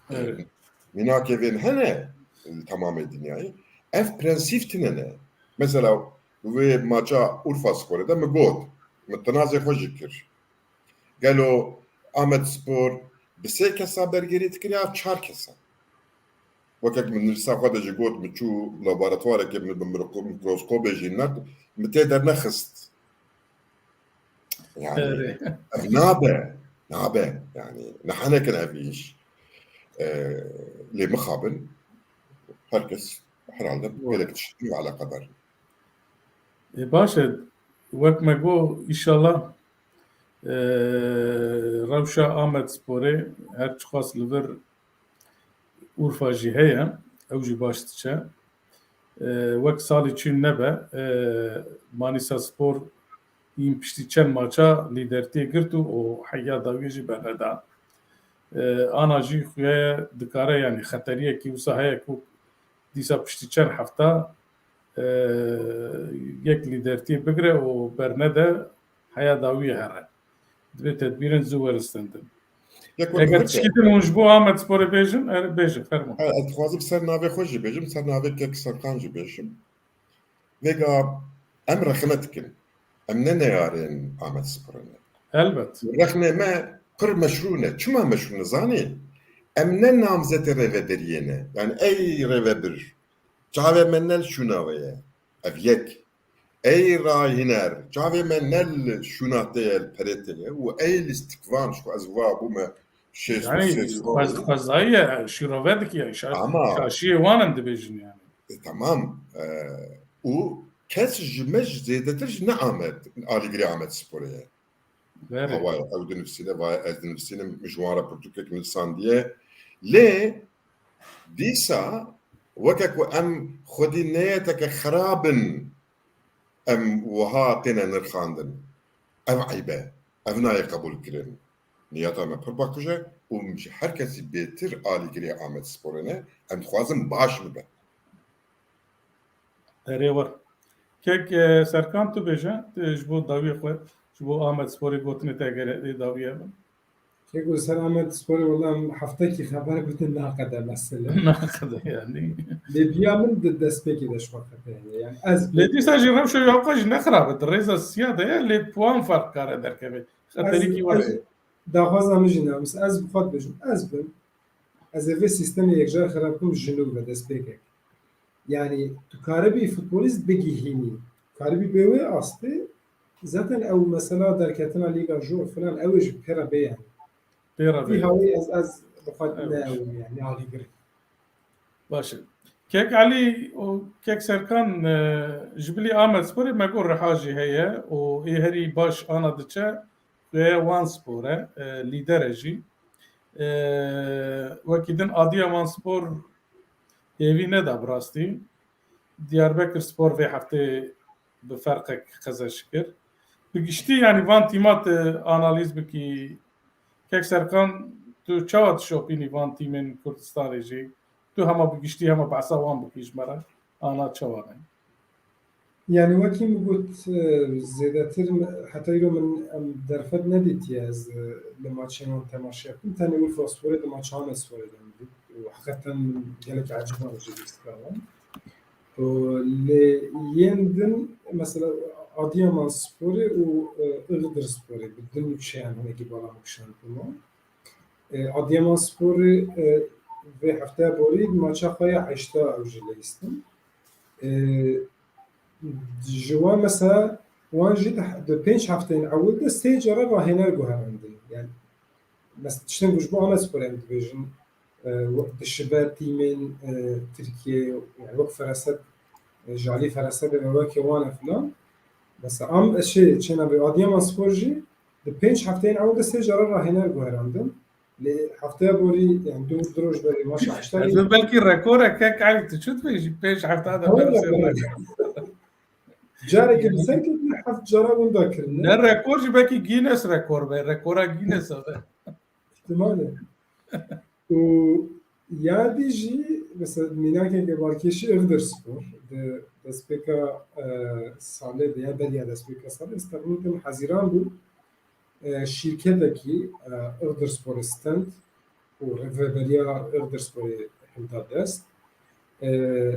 Evet. Mînakê vên hene li temamê dinyayê. Ev prensîp tine ne. Mesela wê maça Urfa Sporê de min got, min tinazê xwe jî kir. Gelo Amedspor bi sê kesa bergirî dikir ya çar kesa? Wekek min nivîsa xwe de jî got, min çû laboratuvarekê, min bi mirko-, mikroskopê jî nert, min tê dernexist. Yani, Erê. ev nabe, nabe. Yani, nehenekin ev îş. E, lê mixabin, herkes herhalde Doğru. gelek tiştî ve alakadar. E, baş e, wek me got, îşallah, e, rewşa Amedsporê her çiqas li vir Urfa jî heye, ew jî baş diçe. E, wek salî çûn nebe, e, Manîsa Spor hîn piştî çend maça lîdertiyê girt û, û heya dawiyê jî berneda. E, ana jî xuya ye dikare, yanî xeteriyekî wisa heye ku dîsa piştî çend hefta, e, yek lîdertiyê bigire û bernede heya dawiyê here. Divê tedbîrên zû weristendin. Yek wek Eger weke. tişkî din hûn ji bo Amedsporê bêjin, er, bêjin, fermo. Ha, ez dixwazim ser navê xwe jî bêjim, ser navê kek Serkan jî bêjim. Vêga em rexne dikin. Em ne neyarên Amedsporê ne. Elbet. Rexnê me pir meşrû ne. Çima meşrû ne zanî? Em ne namzetê rêveberiyê ne. Yani ey rêvebir, çavê me ne li şûna we ye. Ev yek. Ey rahîner, çavê me ne li şûna te ye, li perê te ye û ey lîstikvan, ji xwe ez va bûme şêst û Yani, sê sal. xwez-, xwezayî ye, şîrove dike, şa-, Ama şaşiyê wan em dibêjin yani. E, tamam. E, û kes ji me ji zêdetir ji ne Amed, alîgirê Amedsporê ye. Berê. Hawaya, ew dinivîsîne, vaya ez dinivîsînim, ji wan re pirtûkek nivîsandiye. Lê dîsa weke ku em xwedî neyeteke xerab in, em wiha têne nirxandin. Ev eyb e. Ev nayê qebûlkirin. Niyeta me pir paqij e û ji her kesî bêtir alîgirê Amedsporê ne. Em dixwazin baş bibe. Erê wir. Kek, e, Serkan, tu bêje, tu ji bo dawiyê xwe, ji bo Amedsporê gotinê te gere-, ê dawiye bin. Kek, li ser Amedsporê wela em heftekî xeber gotin naqede mesele. Naqede yani. Lê biya min di destpêkê de ji xwe qete heye. Yani ez Lê dîsa jî rewşa ya xwe jî ne xirab e. Di rêza siya de ye, lê puan ferq kare derkeve. Xeterîkî Ez, were. ez, daxwaza min jî ne. Mesela ez bi xwe dibêjim, ez bim, ez ê vê sîstemê yekcar xerab bikim ji nû ve destpêkek. Yani tu karibî futbolîst bigihînî, karibî bê wê astê, zaten ew mesela derketina Lîga Jû filan ew ê ji pê re bê yani. Pê re bê. Vî hawî ez, ez bi xwe Evet. ne ew yani alîgirî. Baş e. Kek Elî û Kek Serkan, e, ji bilî Amedsporê me got riha jî heye û ê herî baş ana diçe xuya Wan Spor e, e, lîder e jî. E, wekî din Adiyaman Spor hêvî neda bi rastî. Diyarbekir Spor vê heftê bi ferqek qezeş kir. Bi giştî, yanî van tîma tu analîz bikî, Kek Serkan, tu çawa dişopînî van tîmên Kurdistanê jî? Tu hema bi giştî, hema behsa wan bikî ji me re. Ana çawa ne? Yani wekî min got, e, zêdetir me, heta îro min em derfet nedîtiye ez, e, li maçên wan temaşe bikim. Tenê Urfa Sporê di maça Amedsporê de min dît. Û heqeten min gelek eciban jî bîstika wan. Û lê yên din, mesela Adiyaman Sporê û, e, Iğdır Sporê bi du nûçeyan hinekî bala min kişand bû. E, Adiyaman Sporê, e, vê hefteya borî maça xwe ya heşta ew jî leyistin. E, ji wan mesela wan jî di, di pênc hefteyên ewil de sê cara rahêner guherandin. Yani mes-, tiştên ku ji bo Amedsporê em dibêjin, e, we-, dişibe tîmên, e, Tirkiyeyê, yani wek Feraset, e, ji alî Ferasetê ve weke wan e filan. Mesela am, e, şey, çêna vê Adiyaman Spor jî di pênc hefteyên ewil de sê cara rahêner guherandin. Lê hefteya borî, yani du, du roj berê maça heşta Ez ê belkî rekor e, Kek Elî, tu çi dibêjî? Pênc hefta de Tamam, berse tamam. rekor. Carekê bi ser ketine heft cara winda kirine. Ne rekor jî, belkî Guinness rekor be. Rekora Guinness e be. Îhtimal e. Û ya dî jî, mesela mînakeke balkêşî Iğdır Spor. Di destpêka, e, salê de ya beriya destpêka salê, ez texmîn dikim Hezîran bû. E, şîrketekî, e, Iğdır Sporê stend û rêveberiya Iğdır Sporê hilda dest. E,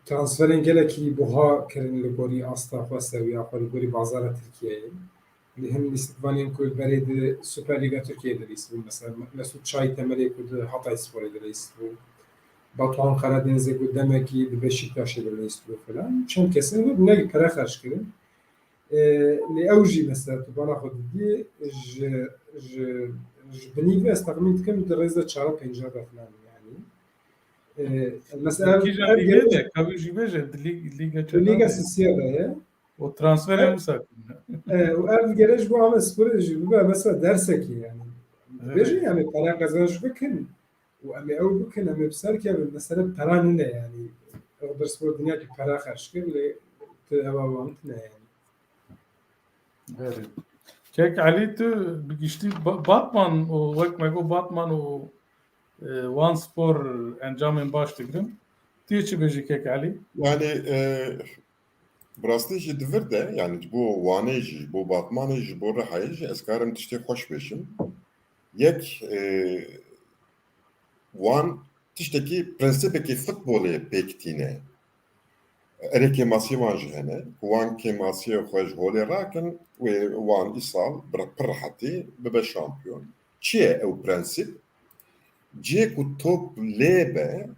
transferên gelekî buha kirin li gorî asta xwe, sewiya xwe, li gorî bazara Tirkiyeyê. Li hin lîstikvanên ku berê di Süper Lîga Tirkiyeyê dilîst bû. Mesela Mesut Çaytemelê ku di Hatay Sporê dilîst bû. Batuhan Karadenizê ku demekî di Beşiktaşê dilîst bû filan. Çend kesên ku ne pere xerc kirin. E, lê ew jî mesela tu bana xwe didî ji, ji, ji binî ve ez texmîn dikim di rêza çara pênca de filan yani. E, mesela ev, Kîjan ev lîgê gerek de, kavî jî bêje, di lîg-, lîga di çanda lîga de. Sisiya de ye. O transferê Ev, wisa kirine. E, û ev gerek ji bo Amedsporê jî bibe mesela dersekê yani. Evet. Dibêjin yani para qezenç bikin. Û em ê ew bikin, em ê bi ser kevin. Mesele pera nine yani. Iğdır Spor dinya ki pera xerc kir, lê tu ewa wan tine yani. Belê. Kek Elî, tu bi giştî Ba-, Batman û wek me got Batman û, e, Wan Spor encamên baş digirin. Tu yê çi bêjî Kek Elî? Yani, e, bi rastî jî di vir de, yani ji bo Wanê jî, ji bo Batmanê jî, ji bo Rihayê jî ez karim tiştê xweş bêjim. Yek, e, wan tiştekî prensîpekî futbolê pêk tîne. Erê kêmasiyê wan jî hene, ku wan kêmasiyê xwe ji holê rakin, wê wan îsal bi pir rehetî bibe şampiyon. Çi ye ew prensîp? Cihê ku top lê be,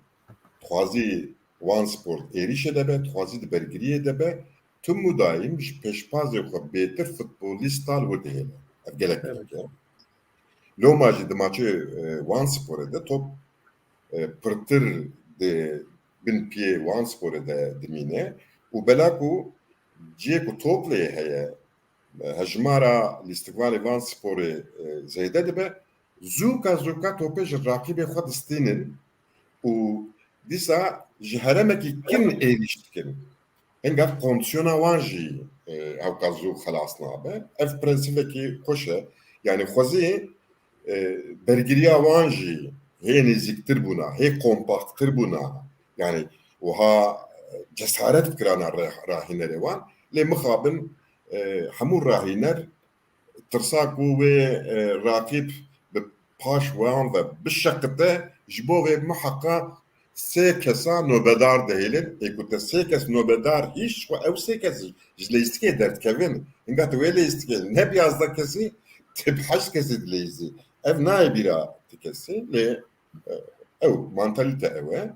dixwazî Wan Sport êrîşê de be, dixwazî di bergiriyê de be, tim û daîm ji pêşbazê xwe bêtir futbolîsta li wir dihêle. Ev gelek Evet. girîng e. Loma jî di maçê, e, Wan Sporê de top, e, pirtir di bin piyê Wan Sporê de dimîne û bela ku cihê ku top lê heye, e, hejmara lîstikvanê Wan Sporê, e, zêde dibe, zûka zûka topê ji raqîbê xwe distînin û dîsa ji heremekî kin êrîş dikin. Hingav kondisyona wan jî, e, hewka zû xelas nabe. Ev prensîpekî xweş e. Yani xwezî, e, bergiriya wan jî hê nêzîktir bûna, hê kompakttir bûna. Yani wiha, e, cesaret bikirana re-, rahînerê wan. Lê mixabin, e, hemû rahîner tirsa ku wê, e, raqîb bi paş wan ve bişeqite, ji bo vê muheqa sê kesa nobedar dihêlin. Ê ku te sê kes nobedar hîş, xwe ew sê kes ji leyîstikê derdikevin. Hinga tu wê leyîstikê neb yazdeh kesî, Tê bi heşt kesê dileyîzî. Ev nayê bîra ti kesî, lê, e, ew, mantalîte ew e.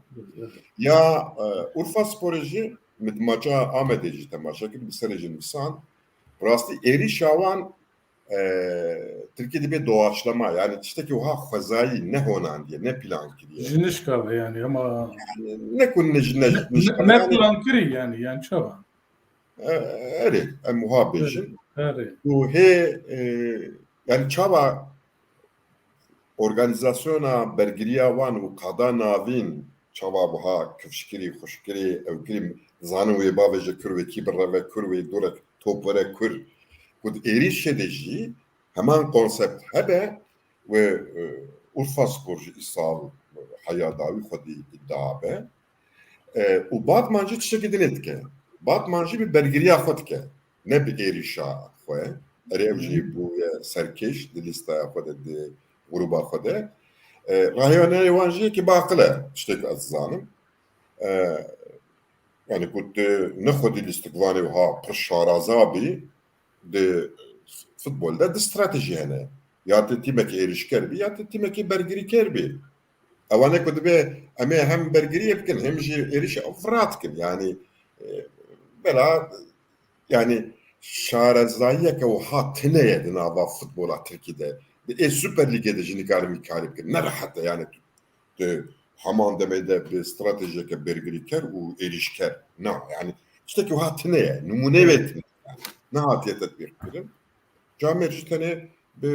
Ya, e, Urfa Sporê jî, min di maça Amedê jî temaşe kir, bi serê jî nivîsand. Rastî êrîşa wan, e, Tirkî dibê doğaçlama, yani tiştekî wiha xwezayî, ne honandiye, ne plan kiriye. Ji nişka ve yani, ama yani ne ku ne, ne, ne, nişka ne yani. Plan kirî yani, yani çawa? E, erê, em wiha bêjin. Erê, erê. Û hê, e, yani çawa organîzasyona bergiriya wan û qada navîn çawa wiha kifşkirî, xuşkirî, ewkirî, zanin wê bavêje kur wê kî bireve kur wê dorek top were kur. Ku di êrîşê de jî heman konsept hebe wê, e, Urfa Spor jî îsal heya dawî xwedî îdia be. E, û Batman jî tiştekî dinê dike. Batman jî bi bergiriya xwe dike. Ne bi êrîşa xwe. Erê ew jî bûye serkêş di lîsteya xwe de, di grûba xwe de. E, rahiyaneyê wan jî yekî baqil e, tiştek ez dizanim. E, yani ku tu ne xwedî lîstikvanê wiha pir şaraza bî, di futbol de di stratejî hene. Ya tu tîmekî êrîşker bî, ya tu tîmekî bergirîker bî. Ewanê ku dibe em ê hem bergiriyê bikin, hem jî êrîşê ew vira dikin. Yani, e, bela, yani şarezayiyeke wiha tune ye di nava futbola Tirkî de. Di ê Super Lîgê de jî nikarin vî karî bikin. Ne rehet e yani tu, tu heman demê de bi stratejiyeke bergirîker û êrîşker. Na, yani tiştekî wiha tune ye. Nimûneyê wê tune ye. Yani, nehatiye tetbîq kirin. Camêr jî tenê bi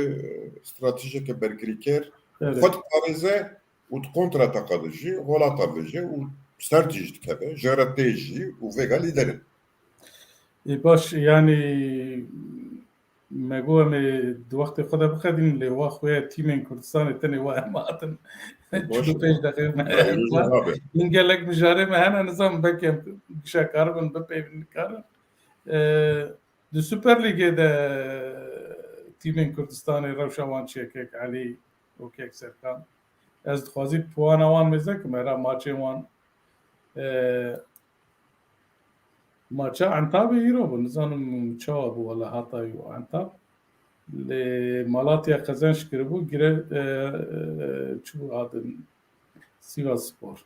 stratejiyeke bergirîker, evet, xwe diparêze û di kontrataka de jî, rolata vêje û ser jî dikeve, jeretê jî û vêga lîder in. Ê, baş, yani, me got em ê di wextê xwe de biqedînin, lê wa xuya tîmên Kurdistanê tenê wa em hatin. Baş. Çil û pênc deqê me. Baş, baş. Min gelek mijarê me hene, nizam belkî em gişa karibin bipeyvin, nikarin. Ee, Di Super Lîgê de tîmên Kurdistanê rewşa wan çi ye, kek Elî û kek Serkan? Ez dixwazî puana wan mêze kim, hera maçên wan, e, maça Entabê îro bû, nizanim çawa bû, wele Hatay û Entab. Lê Malatya qezenç kiribû, gire, e, e, çi bû adin? Sivas Spor.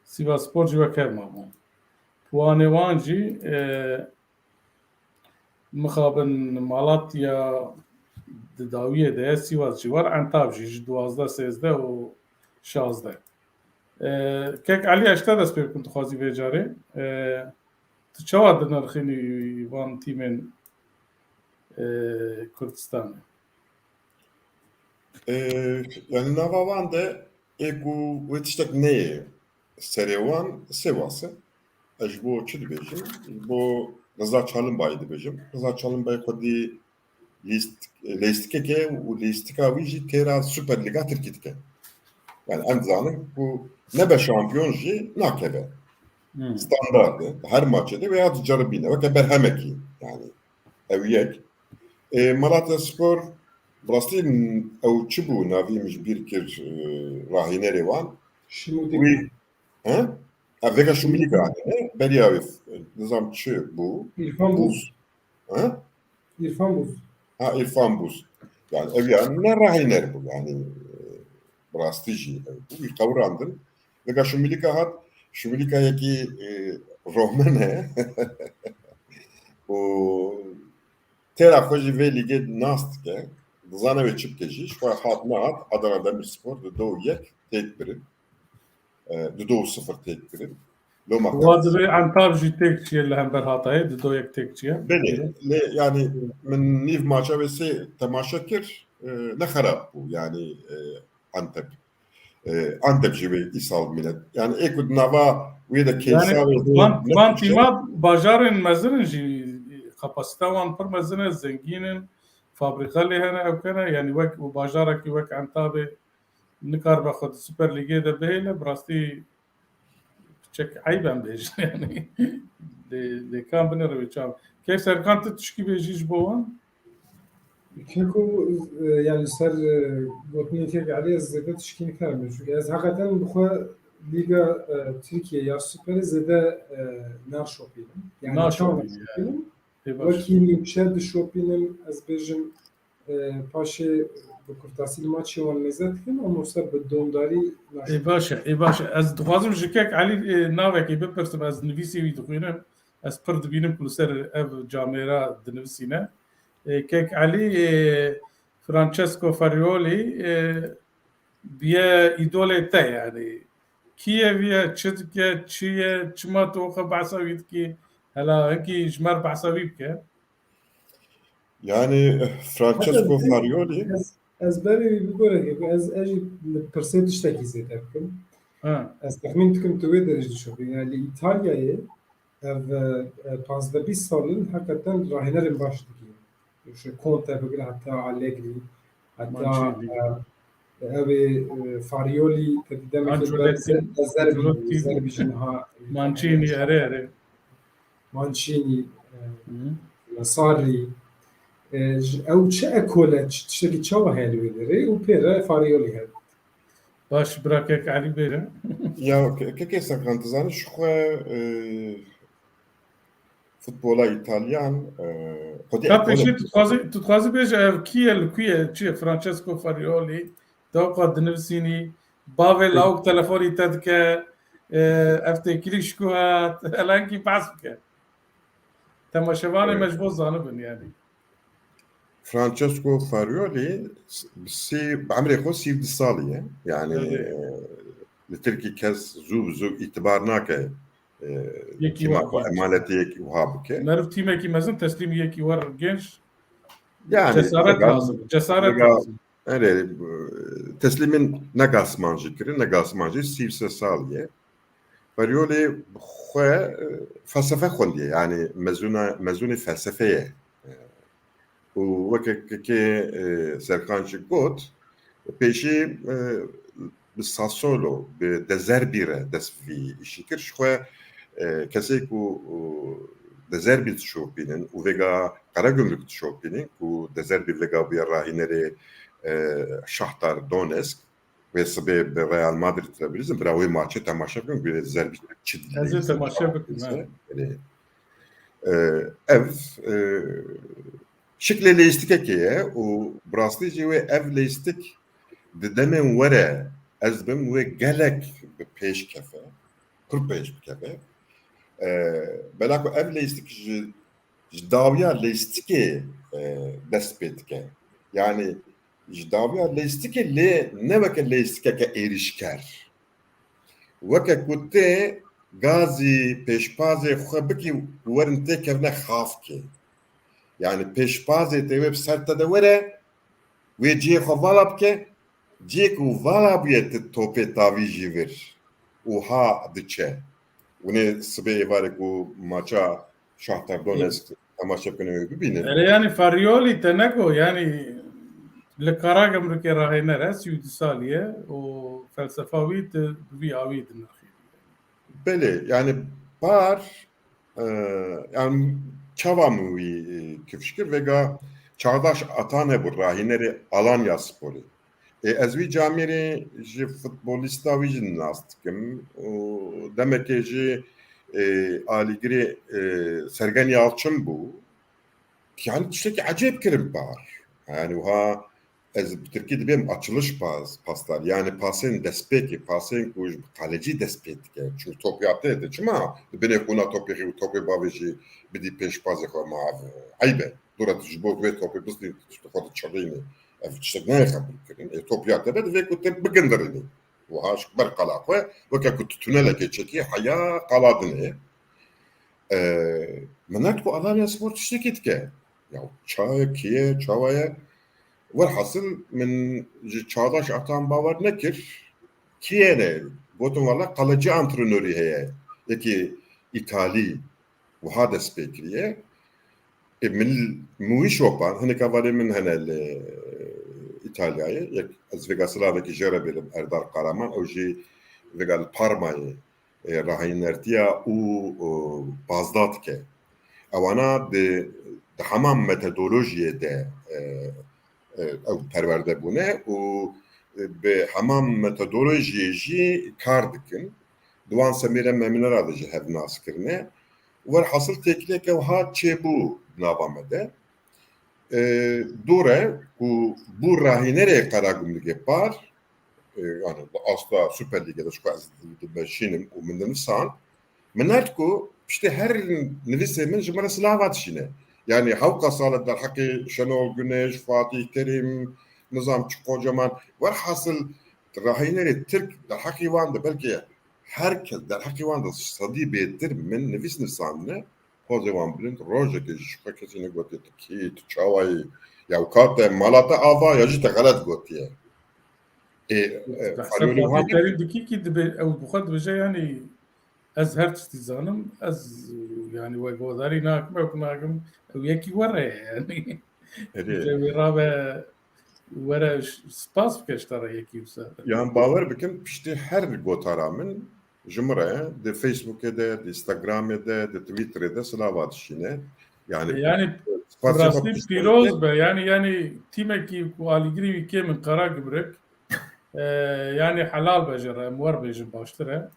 Sivas Spor jî wek hev mabû. Puanê wan jî, e, Mixabin Malatya di dawiyê de ye, Sîwas jî war, Entab jî ji duwazdeh, sêzdeh û şazdeh. E, kek Elî, ez ji te dest pê bikim, dixwazî vê carê. E, tu çawa dinirxînî van tîmên, e, Kurdistanê? E, yani nava wan de ê ku wê tiştek neyê serê wan Sêwas e. Ez ji bo çi dibêjim? Ji bo Riza Çalinbayî dibêjim. Riza Çalinbayî xwedî lîst-, lîstikeke û lîstika wî jî têra Super Lîga Tirkî dike. Yani em dizanin ku nebe şampiyon jî nakeve. Hmm. Standard e. Her maçê de wê ya diceribîne. Weke berhemekî yani. Ew yek. E, Malatya Spor, bi rastî ew çi bû, navî min ji bîr kir, e, rahînerê wan. Şimûdîka. Wî, he? Ha, vêga Şimûdîka, he? Beriya wî, nizam çi bû? Îrfan Bûz. Bûz. He? Îrfan Bûz. Ha, Îrfan Bûz. Yani ev yani ne rahîner bû yani, e, bi rastî jî ew bû. Wî qewirandin. Vêga Şimûdîka hat, Şimûdîka yekî, e, romen e. Û têra xwe jî vê lîgê nas dike. Dizane wê çi bike jî. Ji xwe hat nehat, Adana Demirspor di do yek têk birin. E, di do sifir têk birin. Loma Wa qet- divê Entab jî têk çiye li hember Hatayê, di do yek têk çiye. Belê, lê yani min nîv maça wê sê temaşe kir, e, ne xerab bû. Yani, e, Antep. E, Antep jî wê îsal bimîne. Yani ê ku di nava wê de Yani keysa wê van, ne van tişt e. Tîma bajarên mezin in jî, kapasîta wan pir mezin e, zengîn in, fabrîka lê hene, ew kene. Yani wek û bajarekî wek Entabê nikaribe xwe di Super Lîgê de bihêle, bi rastî çek eyb em bêjin yani. Lê, lê kan binêre wê çav. Kek Serkan, tu tişkî bêjî ji bo wan? Keko, e, yani ser, e, gotinê kek Elî ez zêde tişkî nikarim. Çünkü ez hakikaten bi xwe Lîga, e, Tirkiye ya Superê zêde, e, naşopînim. Yani naşopînim. Wekî nîmçe dişopînim, ez bêjim, e, paşê bi kurtasî li maçê wan mêze dikin, ama ser bi domdarî naşo. Ê baş e, ê baş e. Ez dixwazim ji kek Elî, e, navekê bipirsim, ez nivîsê wî dixwînim. Ez pir dibînim ku li ser ev camêra dinivisîne. E, kek Elî, e, Francesco Farioli, e, biye îdolê te yani. Kî ye viye, çi dike, çi ye, çima tu xwe behsa wî dikî? Hela hinkî ji me re behsa wî bike. Yani Francesco Farioli. Ez, ez berê wî bigore, ez, ez jî li pirsê tiştekî zêde bikim. Ha. Ez texmîn dikim tu wê derê jî dişopî. Yani li İtalyayê ev, e, e, pazdeh bîst sal in heqeten rahînerên baş dikî. Ji Conte bigire heta Allegri, heta, Mancini. E, ew ê, e, Farioli te dî demekê Ancelotti, ber-, Zerbi, Ancelotti, Zerbi jî niha, e, Mancini, erê, erê. Mancini, e, Hı. Sarri. E, ji, ew çi ekol e, çi tiştekî çawa heye li wê derê û pê re Farioli heye. Baş, bira kek Elî bêre. Ya ke-, kekê Serkan, tu zanî ji xwe, e, futbola Îtalyan, e, xwedî Ka ekol e. pêşî tu dixwazî, tu dixwazî bêje ev kî ye, li ku ye, çi ye? Francesco Farioli, te weka dinivisînî, bavê lawik telefonî te dike, e, ev têkilî ji ku hat, hela hinkî behs bike. Temaşevanê Evet. me ji bo zanibin yani. Francesco Farioli s-, sî, bi emrê xwe sî û du salî ye. Yani, Evet. e, li Tirkî kes zû bi zû îtibar nake, e, Yekî kîma wer xwe genç. Emanetê yekî wiha bike. Meriv tîmekî mezin teslîmî yekî wer genç. Yani, Cesaret legal- lazim. Cesaret legal- lazim. Erê, e, teslîmên Nagelsmann jî kirin, Nagelsmann jî sî û sê salî ye. Farioli xwe, e, felsefe xwendiye, yani mezûna, mezûnê felsefê ye. E, û weke kekê, e, Serkan jî got, pêşî, e, bi Sassuolo, bi De Zerbi re dest vî îşî kir. Ji xwe, e, kesê ku, û, De Zerbi dişopînin û vêga Karagümrük dişopînin, ku De Zerbi vêga bûye rahînerê, e, Şahtar Donetsk, wê sibê bi Real Madrid re bilîzin, bira wê maçê temaşe bikin, ku De Zerbi çi Ez ê temaşe bikim, he. Erê. E, ev, e, şiklê lêstikekê ye û bi rastî jî wê ev lêstik di demên were ez bim wê gelek bi pêş keve, pir pêş bikeve. E, bela ku ev lêstik ji, ji dawiya lêstikê, e, dest pê dike. Yani ji dawiya lêstikê lê ne weke lêstikeke êrîşker. Weke ku tê gazî pêşpazê xwe bikî û werin têkevine xafkê. Yani pêşpazê tê wê bi ser te de were, wê cihê xwe vala bike, cihê ku vala bûye tu topê tavî jî vir û ha diçe. Hûn ê sibê êvarê ku maça Şahtar Donetsk temaşe bikin û bibînin. Erê, yani Farioli te neko, yani li Karagümrükê rahêner e, sî û du salî ye û felsefa wî tu bi vî awî dinirxî. Belê, yani par, e, yani çawa min wî, e, kifş kir, vêga Çağdaş Atan hebû, rahînerê Alanya Sporê. Ê, ez wî camêrê ji futbolîsta wî jî nas dikim û demekê jî, ê, alîgirê, ê, Sergen Yalçın bû. Yani tiştekî ecêb kirin par. Yani wiha ez bi tirkî dibêm açılış pas, paslar. Yani pasên destpêkê, pasên ku ji bi kalecî dest pê dike. Çünkü top ya te de çima di binê qûna topê xwe û topê bavê jî bidî pêşpazê xwe, ma ev eyb e. Dora tu ji bo vê topê bistî, tu xwe diçirînî. Ev tiştek nayê qebûlkirin. Ê, top ya te be, divê ku te bigindirinî. Wiha ji ber qala xwe, weke ku tu tunelekê çekî, heya qala din e. E, min nedigot Alanya Spor tiştekî dike. Ya ça ye, kî ye, çawa ye? Werhasil min ji Çağdaş Atan bawer nekir. Kî ye ne? Gotim, wala kalecî antrenorî heye. Yekî Îtalî. Wiha dest pê kiriye. Ê, min, min wî şopand, hinek hevalê min hene li Îtalyayê. Yek, ez vêga silavekî jê re bêlim, Erdal Karaman, ew jî vêga li Parmayê, e, rahînertiya û, e, pazda dike. Ewana di, di hema metodolojiyê de, e, e, ew perwerde bûne û, e, bi hema metodolojiyê jî kar dikin. Di wan semêre Memîne ra de ji hev nas kirine. Werhasil têkileke wiha çêbû di nava me de. E, dor e ku bû rahînerê Karagümrükê par, e, yani bi asta Süper Lîgê de, çku ez dimeşînim û min dinivîsand, min nerd ku piştê her nivîsê min ji min re silava dişîne. Yani hewqa sal e derheqê Şenol Güneş, Fatih Terim, nizam çi Kocaman. Werhasil rahînerê Tirk derheqê wan de belkî her kes derheqê wan de sedî bêtir min nivîs nivîsandine. Pozê wan bilind, rojekê jî ji xwe kesî negotiye tu kî, tu çawa yî, ya ka te mala te ava ya jî te xelet gotiye. Ê, e, Hesab Fatih Terim dikî kî dibe, ew bi xwe dibêje, yanî ez her tiştî zanim, ez, yanî we guhdarî nakim, ew nakim, ew yekî were ye, yanî. Erê. Dibêje wê rabe, were ş-, spas bike ji te re yekî wisa. Yan bawer bikin, piştî her gotara min, ji min re di Facebookê de, di Instagramê de, di Twitterê de silava dişîne. Yani, Yani, spasiya rastî xwe pîroz be. Yani, yani tîmekî ku alîgirî wî kêm in Karagümrük, e, yani helal be ji re, em wer bêjin baştir e.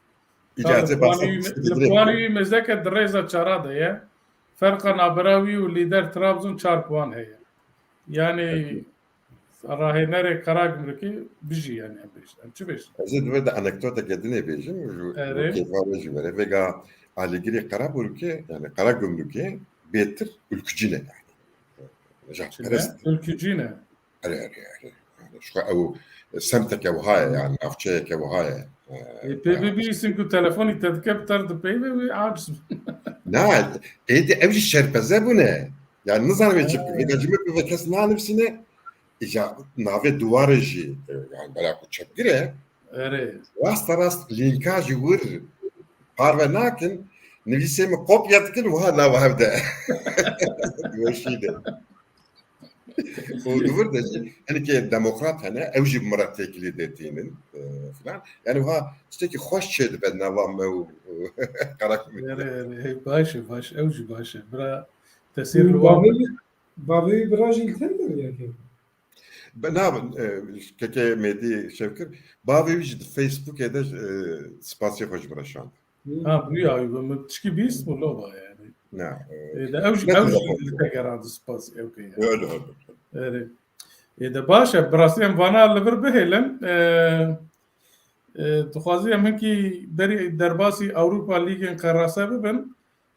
Îca Li Wan wî, li Wan wî mêzeke di rêza çara de ye. Ferqa nabera wî û lîder Trabzon çar puan heye. Yani, Rahênerê Karagümrükê bijî, yani, em bêjin. Em çi bêjin? Ez ê di vir de anekdoteke dinê bêjim, ji Erê. kêfa we jî were. Vêga alîgirê Karagümrükê, yani Karagümrükê bêtir ülkücî ne, yani. Çi ne? Nijadperest. Ülkücî ne? Erê, erê, erê. Yani, şu ew semteke wiha ye, yani, navçeyeke wiha ye. Ee, Ê, pê yani, bibîsin ku telefonî te dike bi te re dipeyve wê aciz bû. Na, êdî ew jî şerpeze bûne. Yani, nizanim ê çi bike. Vêga ji min ve kes nanivîsîne. Îca navê duwarê jî, e, yani, bela ku çepgir e. Erê. Rasta rast lînka ji wir parve nakin, nivîsê min kopya dikin, wiha nava hev de. Diweşîne. Û di vir de jî, hinekê demokrat hene, ew jî bi min re têkilî dê tînin, e, filan. Yani, wiha tiştekî xweş çêdibe nava me û, e, Karagümrük. Erê, erê, baş e, baş, ew jî baş e. Bira tesîr Û li wan bavê, bavê bira jî li te de yekê? Be-, na, e, kekê Mêdî Şevkir, bavê wî jî di Facebookê de, e, spasiyê xwe ji min re şand. Hı. Ha, bu ya, bu tişkî bîst mi lo va yani? Na, e, E, de ew jî, ne ew jî kadar li te gerand spas, ew ke ya. Öyle, öyle. Erê. E, de baş e, bi rastî em vana li vir bihêlin. E, e, dixwazî em hinkî berî derbasî Ewropa Lîgên Qerase bibin.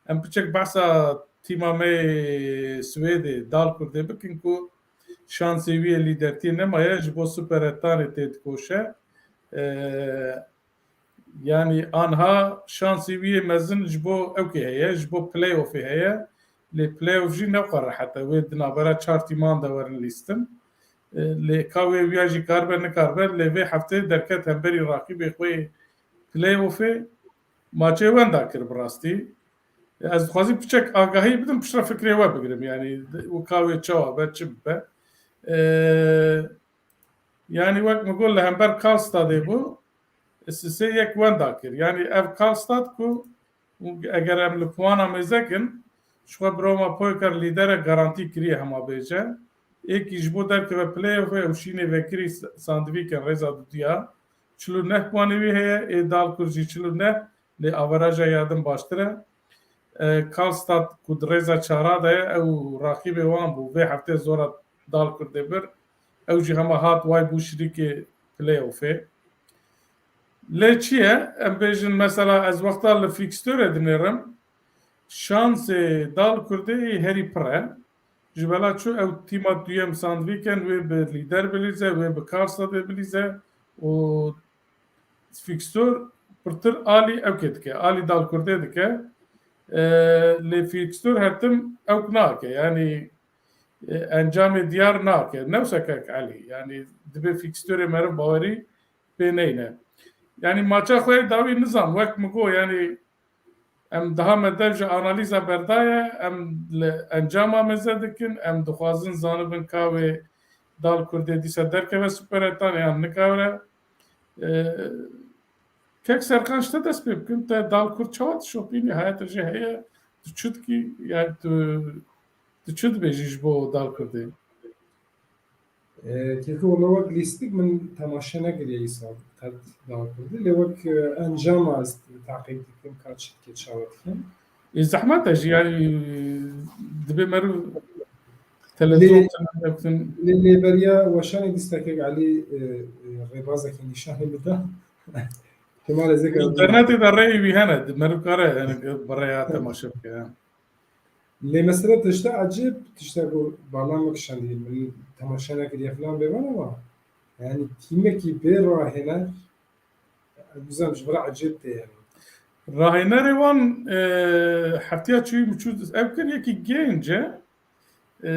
Em piçek behsa tîma me yê Swêdê, Dalkurdê bikin ku şansê wî yê lîdertiyê nemaye, ji bo Super Etanê tê dikoşe. E, yanî anha şansê wî yê mezin ji bo ewkê heye, ji bo playoffê heye. Lê playoff jî ne wisa rehet e. Wê di navbera çar tîman de werin lîstin. E, lê ka wê wiya jî karibe nikaribe, lê vê hefteyê derket hemberî raqîbê xwe yê playoffê. Maçê wenda kir bi rastî. Ez dixwazim piçek agahî bidim, piştre fikrê we bigirim. Yanî wika wê çawa be, çi bibe. Ee, yanî wek min got, li hember Karlstadê bû, sisê yek wenda kir. Yanî ev Karlstad ku eger em li puana mêze kin, ji xwe bi Roma Poyekar lîdere garantî kiriye hema bêje. Êkî ji bo derkeve playoffê ew şînê vekirî Sandviken rêza dudiya. Çil û neh puanê wî heye, ê Dalkurd jî çil û neh. Lê averaja ya din baştir e. E, Karlstad ku di rêza çara de ye, ew raqîbê wan bû. Vê heftê zora Dalkurdê bir. Ew jî hema hat way bû şirîkê playoffê. Lê çi ye? Em bêjin mesela ez wexta li fixture dinêrim. Şansê Dalkurdê herî pir e. Ji bela çu ew tîma duyem Sandviken wê bi lîder bilîze, wê bi Karlstadê bilîze û fixture pirtir alî ewkê dike, alî Dalkurdê dike. E, lê fixture her tim ewk nake, yanî, e, encamê diyar nake. Ne wisa kek Elî, yanî dibê fixturê meriv bawerî pê neyne. Yanî maça xwe yê dawî nizam, wek min got, yanî em daha me dev ji analîza berdaye, em li encama mêze dikin, em dixwazin zanibin ka wê Dalkurdê dîsa derkeve Superetan yan nikare. E, kek Serkan, ji te dest pê bikim, te Dalkurd çawa dişopînî, haya te jê heye, tu çi dikî, yani tu, tu çi dibêjî ji bo Dalkurdê? E, keke wela wek lîstik min temaşe nekiriye îsal qet Dalkurdê, lê wek, e, encama ez taqîb dikim ka çi dike, çawa dike. E, zehmet e jî, yani, dibê meriv Televizyon, lê, lê beriya weşanê dîstekek Elî, e, e, rêbazekî nîşanî bida. Kemal Ezek abi. Înternetê de rêyê wî hene, di meriv kare, yani, bi rêya temaşe bike, ya. Lê mesela tişta ecêb, tişta ku barna min kişandiye, min temaşe nekiriye filan bêvan ama, yani, tîmekî bê rahêner, ez bizam ji vira ecêb tê, yani. Rahênerê wan, e, heftiya çûyî min çû ev kir, yekî gênc e, e,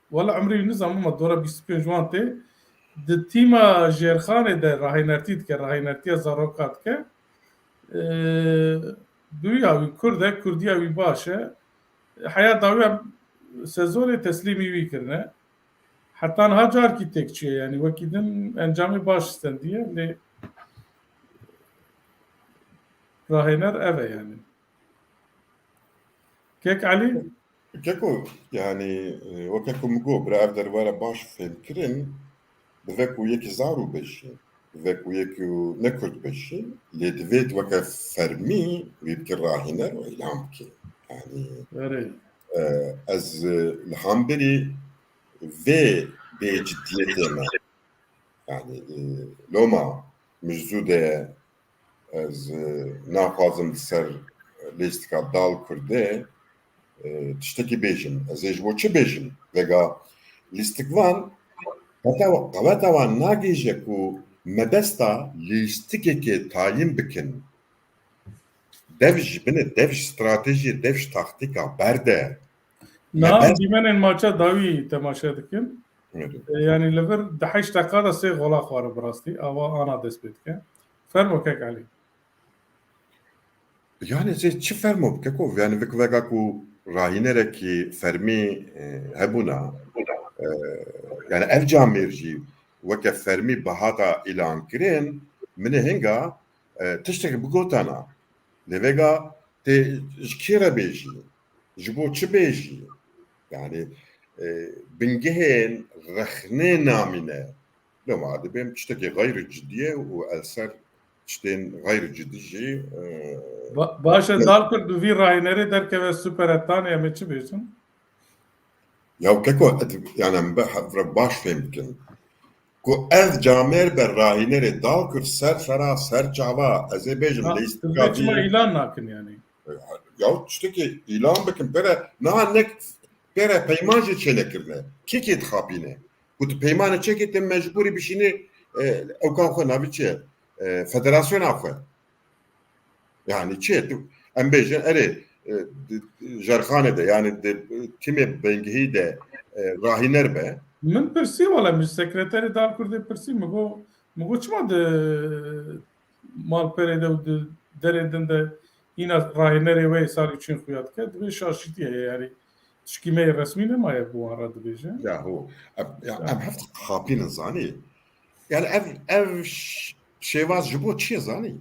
Wela emrî wî nizam ama dora bîst û pênc wan tê. Di tîma Jêrxanê de rahênertî dike, rahênertiya zaroka dike. Ee, Duya wî Kurd e, Kurdiya wî baş e. Heya dawiya sezonê teslîmî wî kirine. Heta niha carkî têk çûye, yani wekî din encamê baş stendiye, lê rahêner ev e yani. Kek Elî? Keko, yani, e, weke ku min got, bira ev derwere baş fêhm kirin, divê ku yekî zaro be jî, divê ku yekî ne Kurd be jî, lê divê weke fermî wî bike rahîner û îlan bike. Yani, Erê. e, ez, e, li hemberî vê bêcidiyetê me. Yani, e, loma min ji zû de ez, e, naxwazim li ser lîstika Dal Kurdê, e, tiştekî bêjim. Ez ê ji bo çi bêjim? Vega lîstikvan qeweta, qeweta wan nagihîje ku mebesta lîstikekê tayin bikin. Dev ji bin e, dev ji stratejiyê, dev ji taktîka berde. Niha Mebest- dîmenên maça dawî temaşe dikin. Evet. E, yani li vir di heşt deqa de sê gola xwaro bi rastî. Awa ana dest pê dike. Fermo kek Elî. Yani, ez ê çi fermo bike ku, yani, vik vega ku rahînerekî fermî, e, hebûna, e, yani, ev camêr jî weke fermî bihata îlankirin, min ê hinga, e, tiştekî bigotana. Lê vega tê ji kê re bêjî? Ji bo çi bêjî? Yani, e, bingehên rexnê namîne. Loma dibêm tiştekî xeyr cidî ye û el ser tiştên xeyr cidî jî, e, Ba-, baş e, Dal Kurd bi vî rahînerê derkeve Super Etanê, em ê çi bêjin? Ya keko, yani, em be-, hevre baş fêm bikin. Ku ev camêr be rahînerê Dal Kurd ser sera, ser çava, ez ê bêjim, Ha, lê tu vê çima îlan nakin yani? Ya tiştekî îlan bikin, pere, niha nek, pere peyman jî çênekirine. Kî kê dixapîne? Ku tu peymanê çekê, te mecbûrî bişînî, e, ewkan xwe navî çi ye? E, federasyona xwe. Yani çi ye? Tu, em bêjin, erê, e, di, di, Jêrxanê de, yani di, tîmê bingehî de, e, rahîner be. Min pirsî, wele min ji sekreterê Dal Kurdê pirsî, min got, min got, çima di malperê de û di derên din de hîna rahînerê wê salî çûn xuya dike? Dibê şaşîtî heye, yani tişkî me yê resmî nemaye bi wan re dibêje. Yahu, em, ya, Ya. em heft xapînin zanî. Yani ev, ev ş-, şêwaz ji bo çi ye zanî?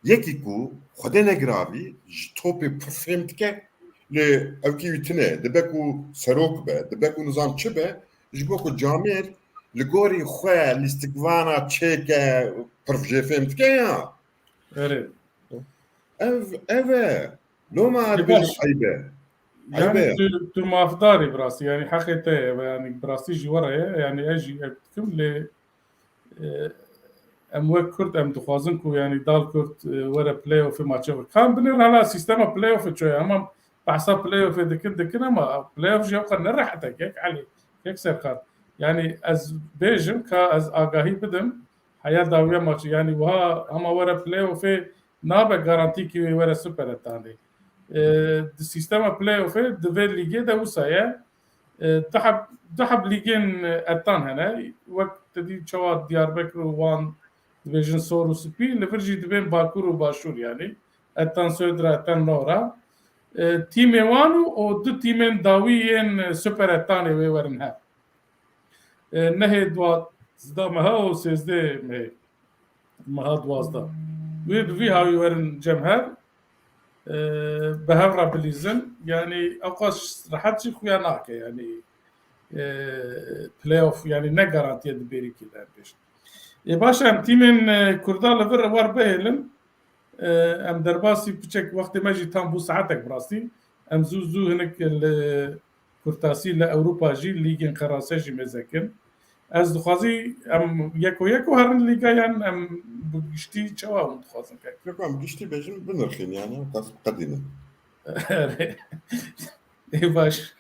Yekî ku Xwedê negiravî ji topê pir fêm dike, lê ewkî wî tune, dibe ku serok be, dibe ku nizam çi be, ji bo ku camêr li gorî xwe lîstikvana çêke, pir jê fêm dike ya. Erê. Ev, ev e. Loma Ê, dibêjim baş. Eyb e. Eyb Yani e. tu, tu mafdar î bi rastî, yani heqê te ye, yani bi rastî jî we re ye, yani ez jî ev dikim lê, e, em wek Kurd em dixwazin ku yani Dal Kurd, e, were playoffê maçê xwe. Kan binêr hala sîstema playoffê çi ye, ama behsa playoffê dikin, dikin ama playoff jî ewqas ne rehet e, kek Elî, kek Serkan. Yani ez bêjim ka ez agahî bidim, heya dawiya maçê, yani wiha hema were playoffê nabe garantî ki wê were Super Etanê. E, di sîstema playoffê di vê lîgê de wisa ye. E, du heb, du heb lîgên Etan hene. Wek te dî çawa Diyarbekir û Wan dibêjin sor û spî, li vir jî dibên Bakur û Başûr yani. Etan Södra, Etan Nora. E, tîmê wan û, û du tîmên dawî yên Super Etanê wê werin hev. E, nehê duwazdeh meha û sêzdeh mehê, meha duwazdeh. Wê bi vî hawî werin cem hev, e, bi hev re bilîzin. Yani ewqas rehet jî xuya nake. Yani, e, playoff, yani ne garantiye di bêrîkê de pêş. Ê baş e, em tîmên, e, Kurda li vir wer bihêlin. E, em derbasî piçek wextê me jî tam bû saetek bi rastî. Em zû zû hinek li kurtasî li Ewropa jî lîgên qerase jî mêze kin. Ez dixwazî em yeko yeko herin lîga yan em bi giştî çawa hûn dixwazin kekin? Yok, em giştî bêjin binirxîn yani, qas qedînin. Erê. Ê baş.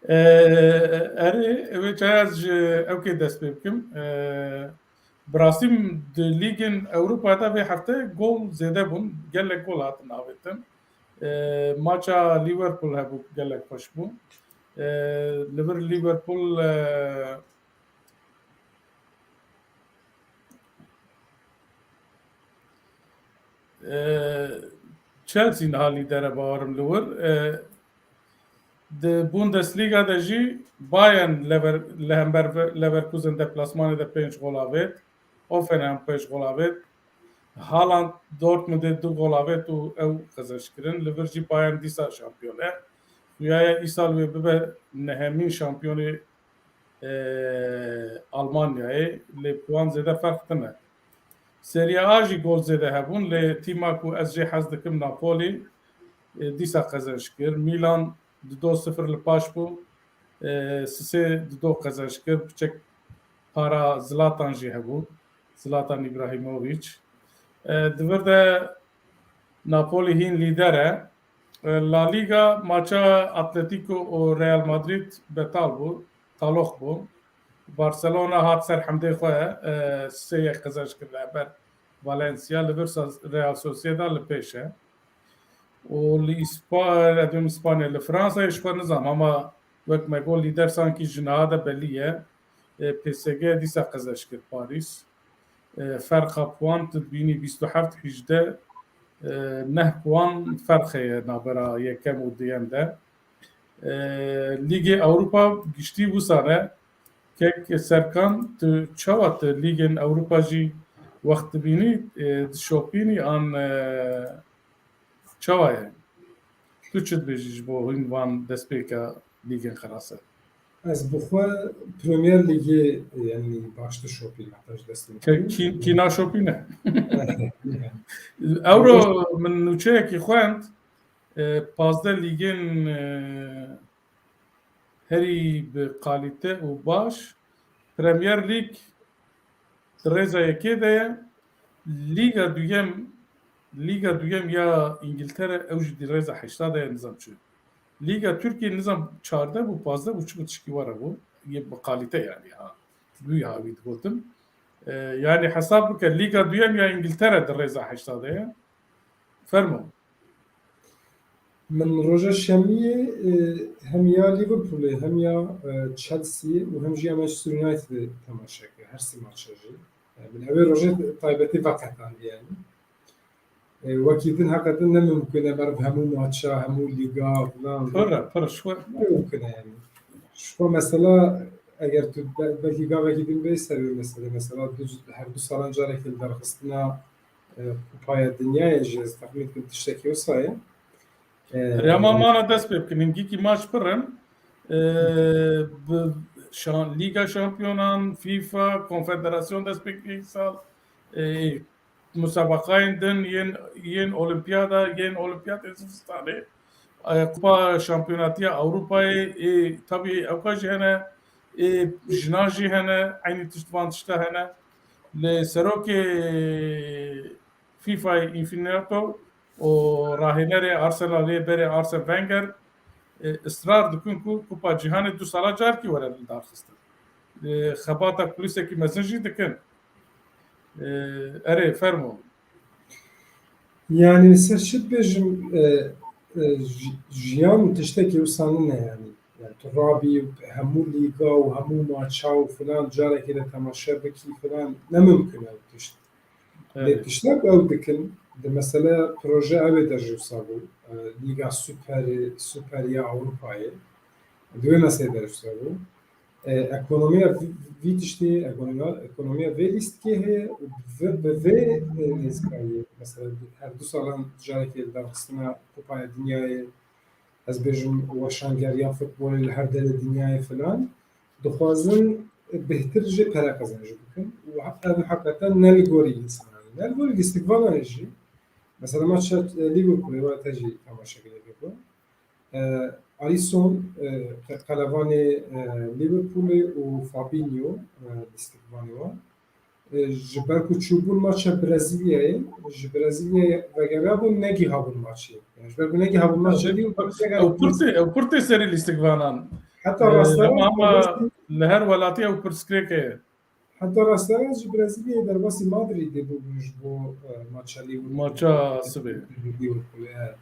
Ee, erê, ew çaya ez ji ewkê dest pê bikim. Ee, bi rastî di lîgên Ewropa de vê hefte gol zêde bûn. Gelek gol hatin avêtin. Ee, maça Liverpool hebû, gelek xweş bû. Ee, li vir Liverpool, ee, Ee, Chelsea niha lîder e, bawerim li wir. Ee, di Bundesliga de jî Bayern Lever-, li hember ve-, Leverkusen deplasmanê de pênc gol avêt. Hoffenheim pênc gol avêt. Haaland Dortmundê du gol avêt û ew qezenç kirin. Li vir jî Bayern dîsa şampiyon e. Xuya ye îsal wê bibe nehemîn şampiyonê e, Almanyayê, lê puan zêde ferq tine. Serie A jî gol zêde hebûn, lê tîma ku ez jê hez dikim Napoli, e, dîsa qezenç kir. Milan di do sifir li paş bû, e, sisê di do qezenç kir. Piçek para Zlatan jî hebû. Zlatan Ibrahimovic. E, di vir de Napoli hîn lîder e. La Liga maça Atletico û Real Madrid betal bû, taloq bû. Barcelona hat ser hemdê xwe, e, sê yek qezenc kir li hember Valencia, li vir Sa-, Real Sociedad li pêş e. Û li Îspa-, ez dibêm Îspanya, li Fransayê ji xwe nizam, ama wek me got lîder sankî ji niha de belî ye. E, P S G dîsa qezenc kir Parîs. E, ferqa puan tu dibînî bîst û heft hejdeh, e, neh puan ferq heye navbera yekem û duyem de. E, Lîgê Ewropa giştî wisa ne. Kek Serkan, tu çawa tu Lîgên Ewropa jî wext dibînî, e, dişopînî an, e, çawa ye? Tu çi dibêjî ji bo hîn van destpêka lîgên qerase? Ez bi xwe Premier Lîgê, yanî, baş dişopînim, heta ji destê min. Ke-, kî, kî naşopîne? Ewro min nûçeyekî xwend, e, pazdeh lîgên, e, herî bi kalîte û baş, Premier League di rêza yekê de ye. Lîga duyem, Lîga duyem ya Îngiltere, ew jî di rêza heşta de ye, nizam çi. Lîga Tirkiyê nizam çardeh bû, pazdeh bû, çi bû, tişkî were bû. Yê bi kalîte yani ha. Dû ya wî digotin. E, yani hesab bike, Lîga duyem ya Îngiltere di rêza heşta de ye. Fermo. Min roja şemiyê, e, hem ya Liverpoolê, hem ya, e, Chelseayê û hem jî ya Manchester Unitedê temaşe kir. Her sê maça jî. E, min ew ê rojê taybetî veqetandî yani. E, wekî din heqetin ne mimkun e, ber hemû maça, hemû lîga, filan. Pir e, pir e, şwe. Ne mimkun e yani. Şwe mesela eger tu be-, belkî gavekî din bê ser wê mesele. Mesela du, her du salan carekê li derxistina e, Kupaya Dinyayê jî ez texmîn dikim tiştekî wisa ye. E, Rêya me mana dest pê bikin. Hingîkî maç pir in. E, bi şan-, Lîga Şampiyonan, FIFA, Konfederasyon dest pê kiriye îsal. E, musabaqayên din yên, yên Olimpiyada, yên Olimpiyatê Zivistanê. E, Kupa Şampiyonatiya Ewropayê, ê, tabî ewka jî hene, ê, jinan jî hene, eynî tişt van tişta hene. Lê serokê FIFAyê Infantino û rahênerê Arsenalê berê Arsene Wenger, e, israr dikin ku Kupa Cîhanê du sala carekî were lidarxistin. E, xebata kulîsekî mezin jî dikin. E, erê, fermo. Yani li ser çi dibêjim, e, e, ji-, jiyan tiştekî wisa nîne yani. Yani tu rabî hemû lîga û hemû maça û filan carekê de temaşe bikî filan ne mimkun e ew tişt. Lê Evet. tiştek ew dikin, di mesela proje ew ê de jî wisa bû, e, Lîga Super, Super ya Ewropayê. Di wê meselê de jî wisa bû. E, ekonomiya vî, vî tiştê, ekonomiya, ekonomiya vê lîstikê heye û bi, bi vê, e, nêzîkayî, mesela her du salan carekê li darxistina Kupaya Dinyayê, ez bêjim weşangeriya futbolê li her derê dinyayê filan, dixwazin bêhtir jê pere qezenc bikin û he-, ev heqeten ne li gorî însanan e. Ne li gorî lîstikvanan e jî. Mesela maça, e, Liverpoolê wa te jî temaşe kiriye bû. E, Alisson, e, qe-, qelevanê, e, Liverpoolê û Fabinho, e, lîstikvanê wan. E, ji ber ku çûbûn maça Brezîlyayê, ji Brezîlyayê vegeriyabûn, negihabûn maçê. Yani ji ber ku negihabûn maçê, Liverpool vegeriyabûn. Ew pirtê, ew pirtê serê lîstikvanan. Heta E, rastdewam ama, ama li her welatî ew pirsgirêk heye. Heta rastdewam ji Brezîlyayê derbasî Madrîdê bûbûn ji bo, e, maça Liverpool. Maça sibê. Liverpoolê, he.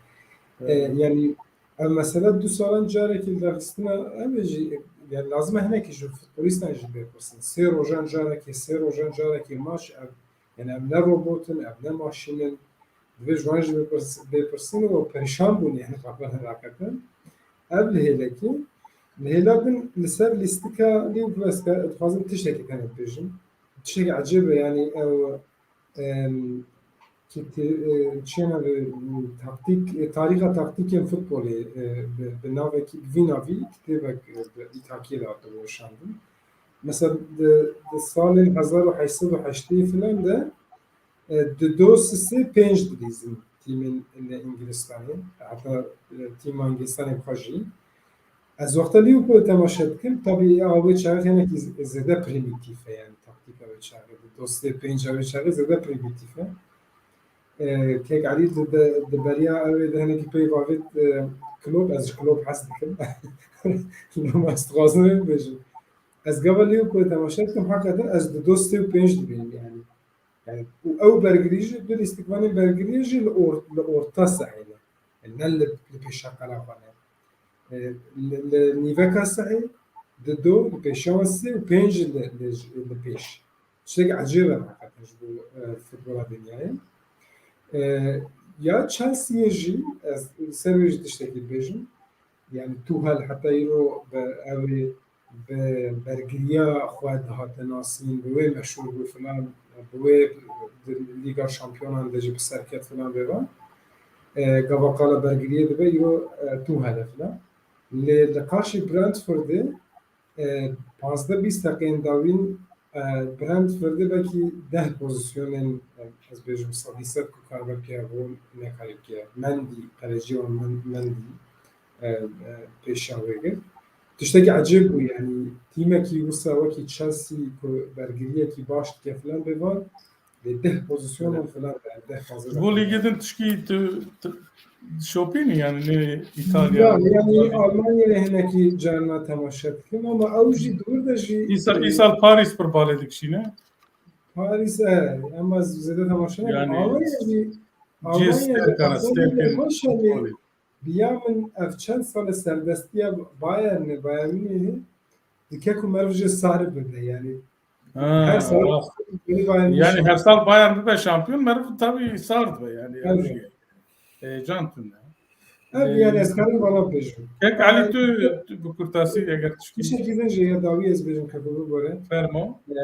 E, Evet. Yani ev mesele du salan carekî li derxistina ev ê jî, yani lazim e hinekî ji futbolîstan jî bê pirsin. Sê rojan carekê, sê rojan carekê maç ev, yani ev ne robot in, ev ne maşîn in. Divê ji wan jî bê pirs-, bê pirsin û perîşan bûn, yani xwe raketin. Ev li hêlekê. Li hêla din li ser lîstika Liverpool ez ke-, dixwazim tiştekî tenê bêjim. Tiştekî ecêb e, yani ew, em, ki te-, e, çi navê, taktîk, e, tarîxa taktîkên futbolê, e, bi, bi navekî, bi vî navî kitêbek, e, bi îtalkiyê de hatibû weşandin. Mesela di, di salên hezar û heşt sed û heştê filan de, e, di do sisê pênc dilîzin tîmên li Îngilistanê, heta, e, tîma Îngilistanê bi xwe jî. Ez wexta Liverpoolê temaşe dikim, tabî a wê çaxê hinekî z-, zêde primîtîf e, yani taktîka wê çaxê, di do sisê pênc a wê çaxê zêde primîtîf e. E, Kek Elî di, di, di beriya ew ê de hinekî peyv avêt, e, Klopp, ez ji Klopp hez dikim. Loma ez dixwazim wê bibêjim. Ez gava Liverpoolê temaşe dikim, heqeten ez di do sisê û pênc dibînim, yani. Yani, û ew bergirî jî, du lîstikvanên bergiriyê jî li or-, li orta sehê ne. Yani, ne li, li pêşa qelevan e. E, li, li nîveka sehê, di do, li pêşa wan sê û pênc jî li, li, li pêş. Tiştekî ecêb e heqeten ji bo, e, futbola dinyayê. E, ya Chelseayê jî, ez li ser wê jî tiştekî bibêjim. Yani Tuchel heta îro bi, ew ê bi bergiriya xwe dihate nasîn, bi wê meşhûr bû filan, bi wê di Lîga Şampiyonan de jî bi ser ket filan bêvan. E, gava qala bergiriyê dibe, îro, e, Tuchel e filan. Lê li qarşî Brentfordê, e, pazdeh bîst deqeyên dawîn, e, Brentfordê belkî deh pozisyonên, e, ez bêjim sedî sed ku karibe bike, wan nekarî bike. Mendy, qerecî wan Men-, Mendy, e, e, pêşiya wê girt. Tiştekî ecêb bû, yani tîmekî wisa wekî Chelsea ku bergiriyekî baş dike filan bêvan, lê deh pozîsyonan filan, yani deh fazla. Ji bo lîgê din tişkî tu, tu şopînî, yani ne Îtalya. Ya, yani Almanyayê hinekî carna temaşe dikim ama ew jî di wir de jî, îsal, e, îsal Paris pir balê dikişîne. Paris, e, ama zêde temaşe nekim. Yani Almanya jî, Almanya jî, Almanya jî, maşallah. Bi ya min ev çend sal e serdestiya Bayernê, Bayern Münihê dike ku meriv jê sar bibe, yani. Ha, her sal, yani her sal Bayern bibe şampiyon, meriv tabii sar dibe yani. Heyecan tune. Ev, yani ez karim vana bêjim. Kek Ali, tu, tu bi kurtasî eger tişkî. Tiştekî din jî ya dawî ez bêjim, keko bibore. Fermo. E,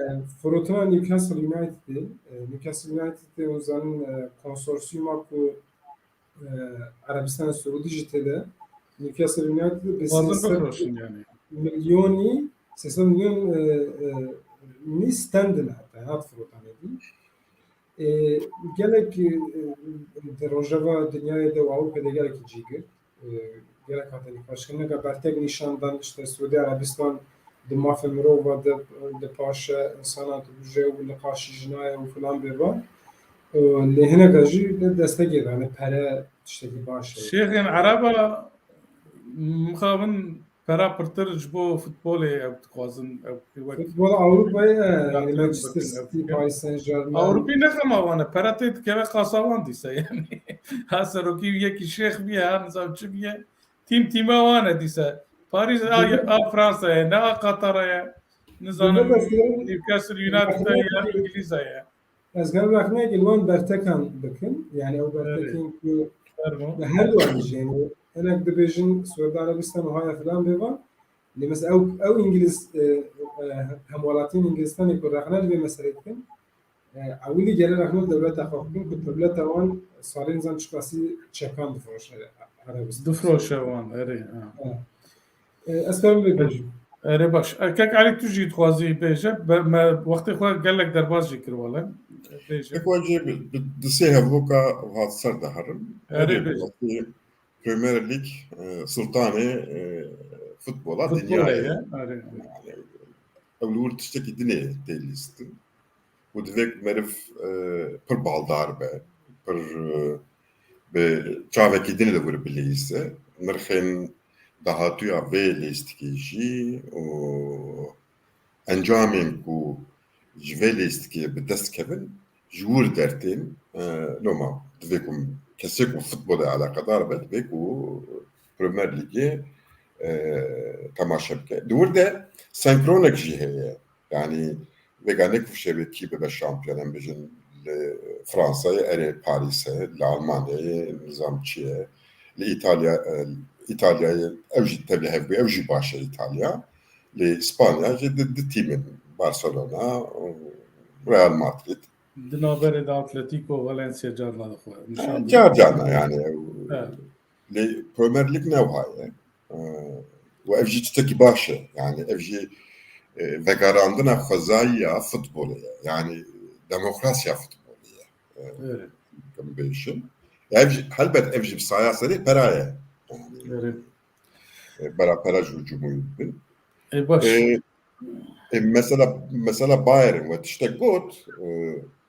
firotina Newcastle Unitedê. E, Newcastle Unitedê, hûn zanin, e, konsorsiyuma ku e, Erebistan Siûdî jî tê de. Newcastle United bi sê sed milyonî, sê sed milyon, e, e, nî stand in heta hat firotanê dî. E, gelek, e, di rojeva dinyayê de û Ewropê de gelekî cî girt. E, gelek hate nîqaşkirin. Neka bertek nîşan dan, işte Siûdî Erebistan di mafê mirova de, de paş e, insana dibûje û niqaşî jina ye û filan bêvan. E, lê hineka jî de destekê dane, pere tiştekî baş e. Şêxên Ereba mixabin pera pirtir ji bo futbolê ew dixwazin, ew wek futbola Ewropayê, e, yani Manchester City, Paris Saint-Germain. Ewropî ne xema wan e, pera tê dikeve qasa wan dîse yani. Ha serokî yekî şêx biye, ha nizam çi biye. Tîm tîma wan e dîse. Paris a, a Fransa ye, ne a Qatara ye. Nizanim, Newcastle United e ya Îngilîza ye. Ez gel rexneyekê li wan bertekan bikim. Yani ew bertekên ku li her du an jî, yani hinek dibêjin Siûdî Erebistan wiha ye filan bêvan. Lê mesela ew, ew Îngiliz, e, e, hemwelatiyên Îngilistanê ku rexne li vê meselê dikin, e, ewilî gere rexne li dewleta xwe bikin ku dewleta wan salên zan çiqasî çekan difroşe Erebistan. Difroşe wan, erê, ha. Ha. E, ez karim vê bêjim. Erê baş. E, Kek Elî, tu jî dixwazî bêje. Be, me wextê xwe gelek derbas jî kir wele. Bêje. Kek Elî, bi, bi, di sê hevloka hat ser de herin. Erê, erê bêje. Wextê Premier League, e, sultanê, e, futbola Futbolê dinyayê ye, ye. Are. Yani, ew li wir tiştekî din ê tê lîstin. Û divê ku meriv, e, pir baldar be, pir, e, bi çavekî din li wir bilîse. Nirxên dahatûya vê lîstikê jî û encamên ku ji vê lîstikê bi dest kevin, ji wir dertên, e, loma divê ku kesê ku futbolê eleqedar be, divê ku Premier Lîgê, e, temaşe bike. Di wir de senkronek jî heye. Yani vêga ne ku şevê kî bibe şampiyon, em bêjin li Fransayê, erê Parîs e, li Almanyayê nizam çi ye, li Îtalya, e, Îtalyayê ew jî tevlî hev bû, ew jî baş e Îtalya. Li Spanya jî di, di tîm in, Barcelona, Real Madrid. Di navberê de Atletico, Valencia carna dixwe. Nîşan Car carna yani. Evet. Lê Premier League ne wiha ye. Ee, û ev jî tiştekî baş e. Yani ev jî, e, vegerandina xwezayî ya futbolê ye. Yani demokrasiya futbolê ye. Ee, Evet. Em bêjin. Ev jî, helbet ev jî bi saya serê pera ye. Yani, Evet. e, bera pera ji cumhuriyet bin. E, baş. E, e, mesela, mesela Bayern we tiştek got, e,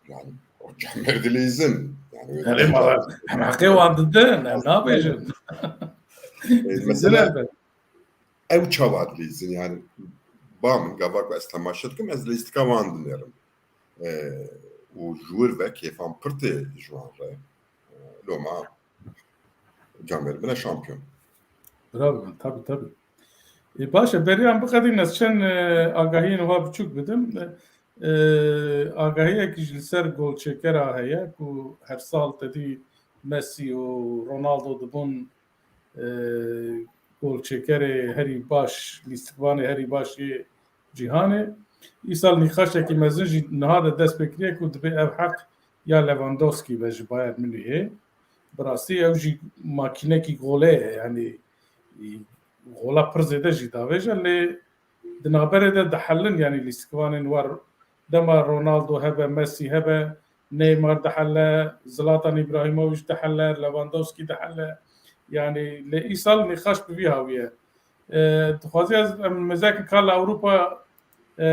yani, o camer dilîzin. Yani, Erê ma, em heqê wan didin, em nabêjin. E, Didin mesela, elbet. Ew çawa dilîzin, yani, ba min, gava ku ez temaşe dikim, ez lîstika wan dinêrim. E, û ji wir ve kêfan pir tê ji wan re. E, loma, Camer bine şampiyon. Bravo, tabii, tabii. E, baş e, beriyan biqedîne, çend, e, agahiyên wiha biçûk bidim. E, e, agahiyek ji li ser golçêkera heye ku her sal tedî Messi û Ronaldo dibûn, e, golçêkerê herî baş, lîstikvanê herî baş yê cîhanê. Îsal nîqaşekî mezin jî niha de dest pê kiriye ku dibê ev heq ya Lewandowski be ji Bayern Münihê. Bi rastî ew jî makînekî golê ye, yanî, e, gola pir zêde jî davêje, lê di navberê de dihelin, yanî lîstikvanên wer dema Ronaldo hebe, Messi hebe, Neymar dihele, Zlatan Ibrahimovic dihele, Lewandowski dihele. Yanî lê îsal nîqaş bi vî hawî ye. E, dixwazî ez, em mêzekin ka li Ewropa, e,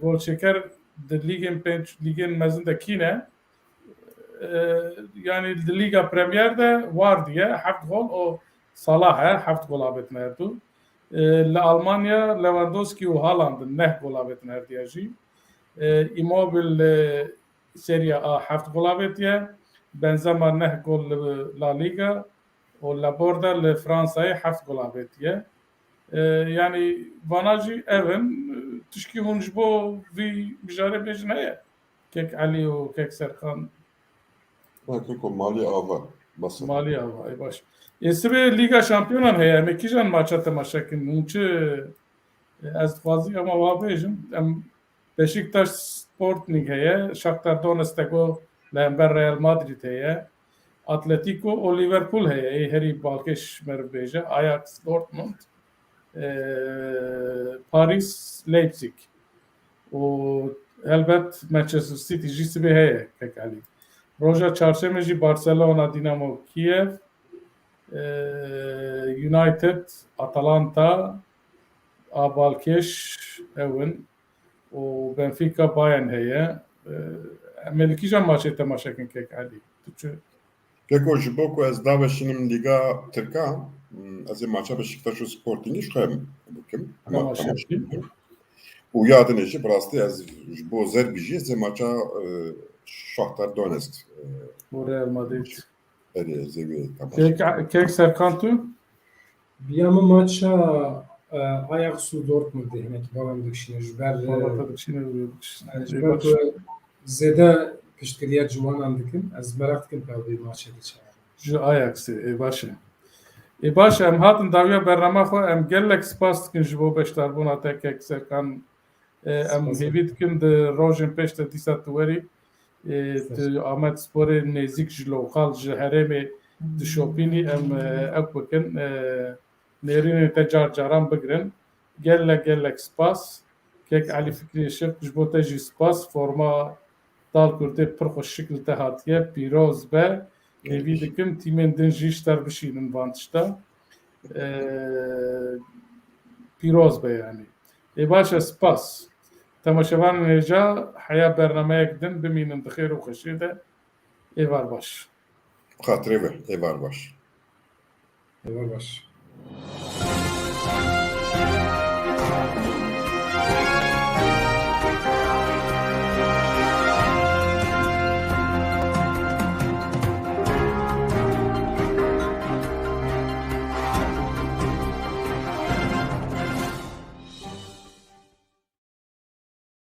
golçêker di lîgên pênc, lîgên mezin de kî ne? E, yanî di Lîga Premier de Vardy ye, heft gol, û Salah e, heft gol avêtine her du. E, li Almanya Lewandowski û Haaland in, neh gol avêtine her diya jî. E, Immobile li Serie A heft gol avêtiye. Benzema neh gol li La Liga û Laporta li Fransayê heft gol avêtiye. E, yanî vana jî ev in, e, tişkî hûn ji bo vî mijarê bêjin heye? Kek Elî û Kek Serkan. Ha, Keko, malî ava. Bas e. Malî ava, ê baş. Ê sibê Lîga Şampiyonan heye, em ê kîjan maça temaşe kin? Hûn çi, ez dixwazî ema wa bêjim, em Beşiktaş Sporting heye, Shakhtar Donetsk go li hember Real Madrid heye, Atletico û Liverpool heye, ê herî balkêş meriv bêje, Ajax Dortmund, e, Paris Leipzig û helbet Manchester City jî sibê heye, Kek Elî. Roja çarşemê jî Barcelona, Dinamo Kiev, e, United, Atalanta, a balkêş ew in. û Benfica Bayern heye. E, em ê li kîjan maçê temaşe kin, Kek Elî? Tu çi? Keko, ji bo ku ez daveşinim Lîga Tirka, m, ez ê maça Beşiktaş û Sportingî ji xwe bikim. Temaşe bikim. Û ya dinê jî bi rastî ez ji bo Zerbî jî ez ê maça, e, Shakhtar Donetsk, e, Û Real Madrid. Erê, ez ê wê temaşe Kek, Kek Serkan, tu? Biya min maça, e, Ajax û Dortmundê hinekî bala min dikişîne ji ber, e, Bala te dikişîne, wê dikişîne. E, ji Ê ber baş. Ku zêde piştgiriya ciwanan dikin, ez meraq dikim ka vê maçê de çawa. Ji Ajaxê, ê baş e. Ê baş e, em hatin dawiya bernama xwe, em gelek spas dikin ji bo beşdarbûna te, Kek Serkan. E, em Spas. Hêvî dikin di rojên pêş de dîsa tu werî, e, Spas. Tu Amed Sporê nêzîk ji lokal, ji herêmê dişopînî, em, e, ew bikin, e, nêrînê te car caran bigirin. Gelek, gelek spas. Kek Elî Fikrî Işık, ji bo te jî spas. Forma Dal Kurdê pir xweşik li te hatiye. Pîroz be. Hêvî dikim tîmên din jî ji te re bişînin van tişta. Ee, pîroz be yani. Ê baş e, spas. Temaşevanên hêja heya bernameyek din bimînin di xêr û xweşiyê de. Êvar baş. Xatirê ve, êvar baş. Êvar baş.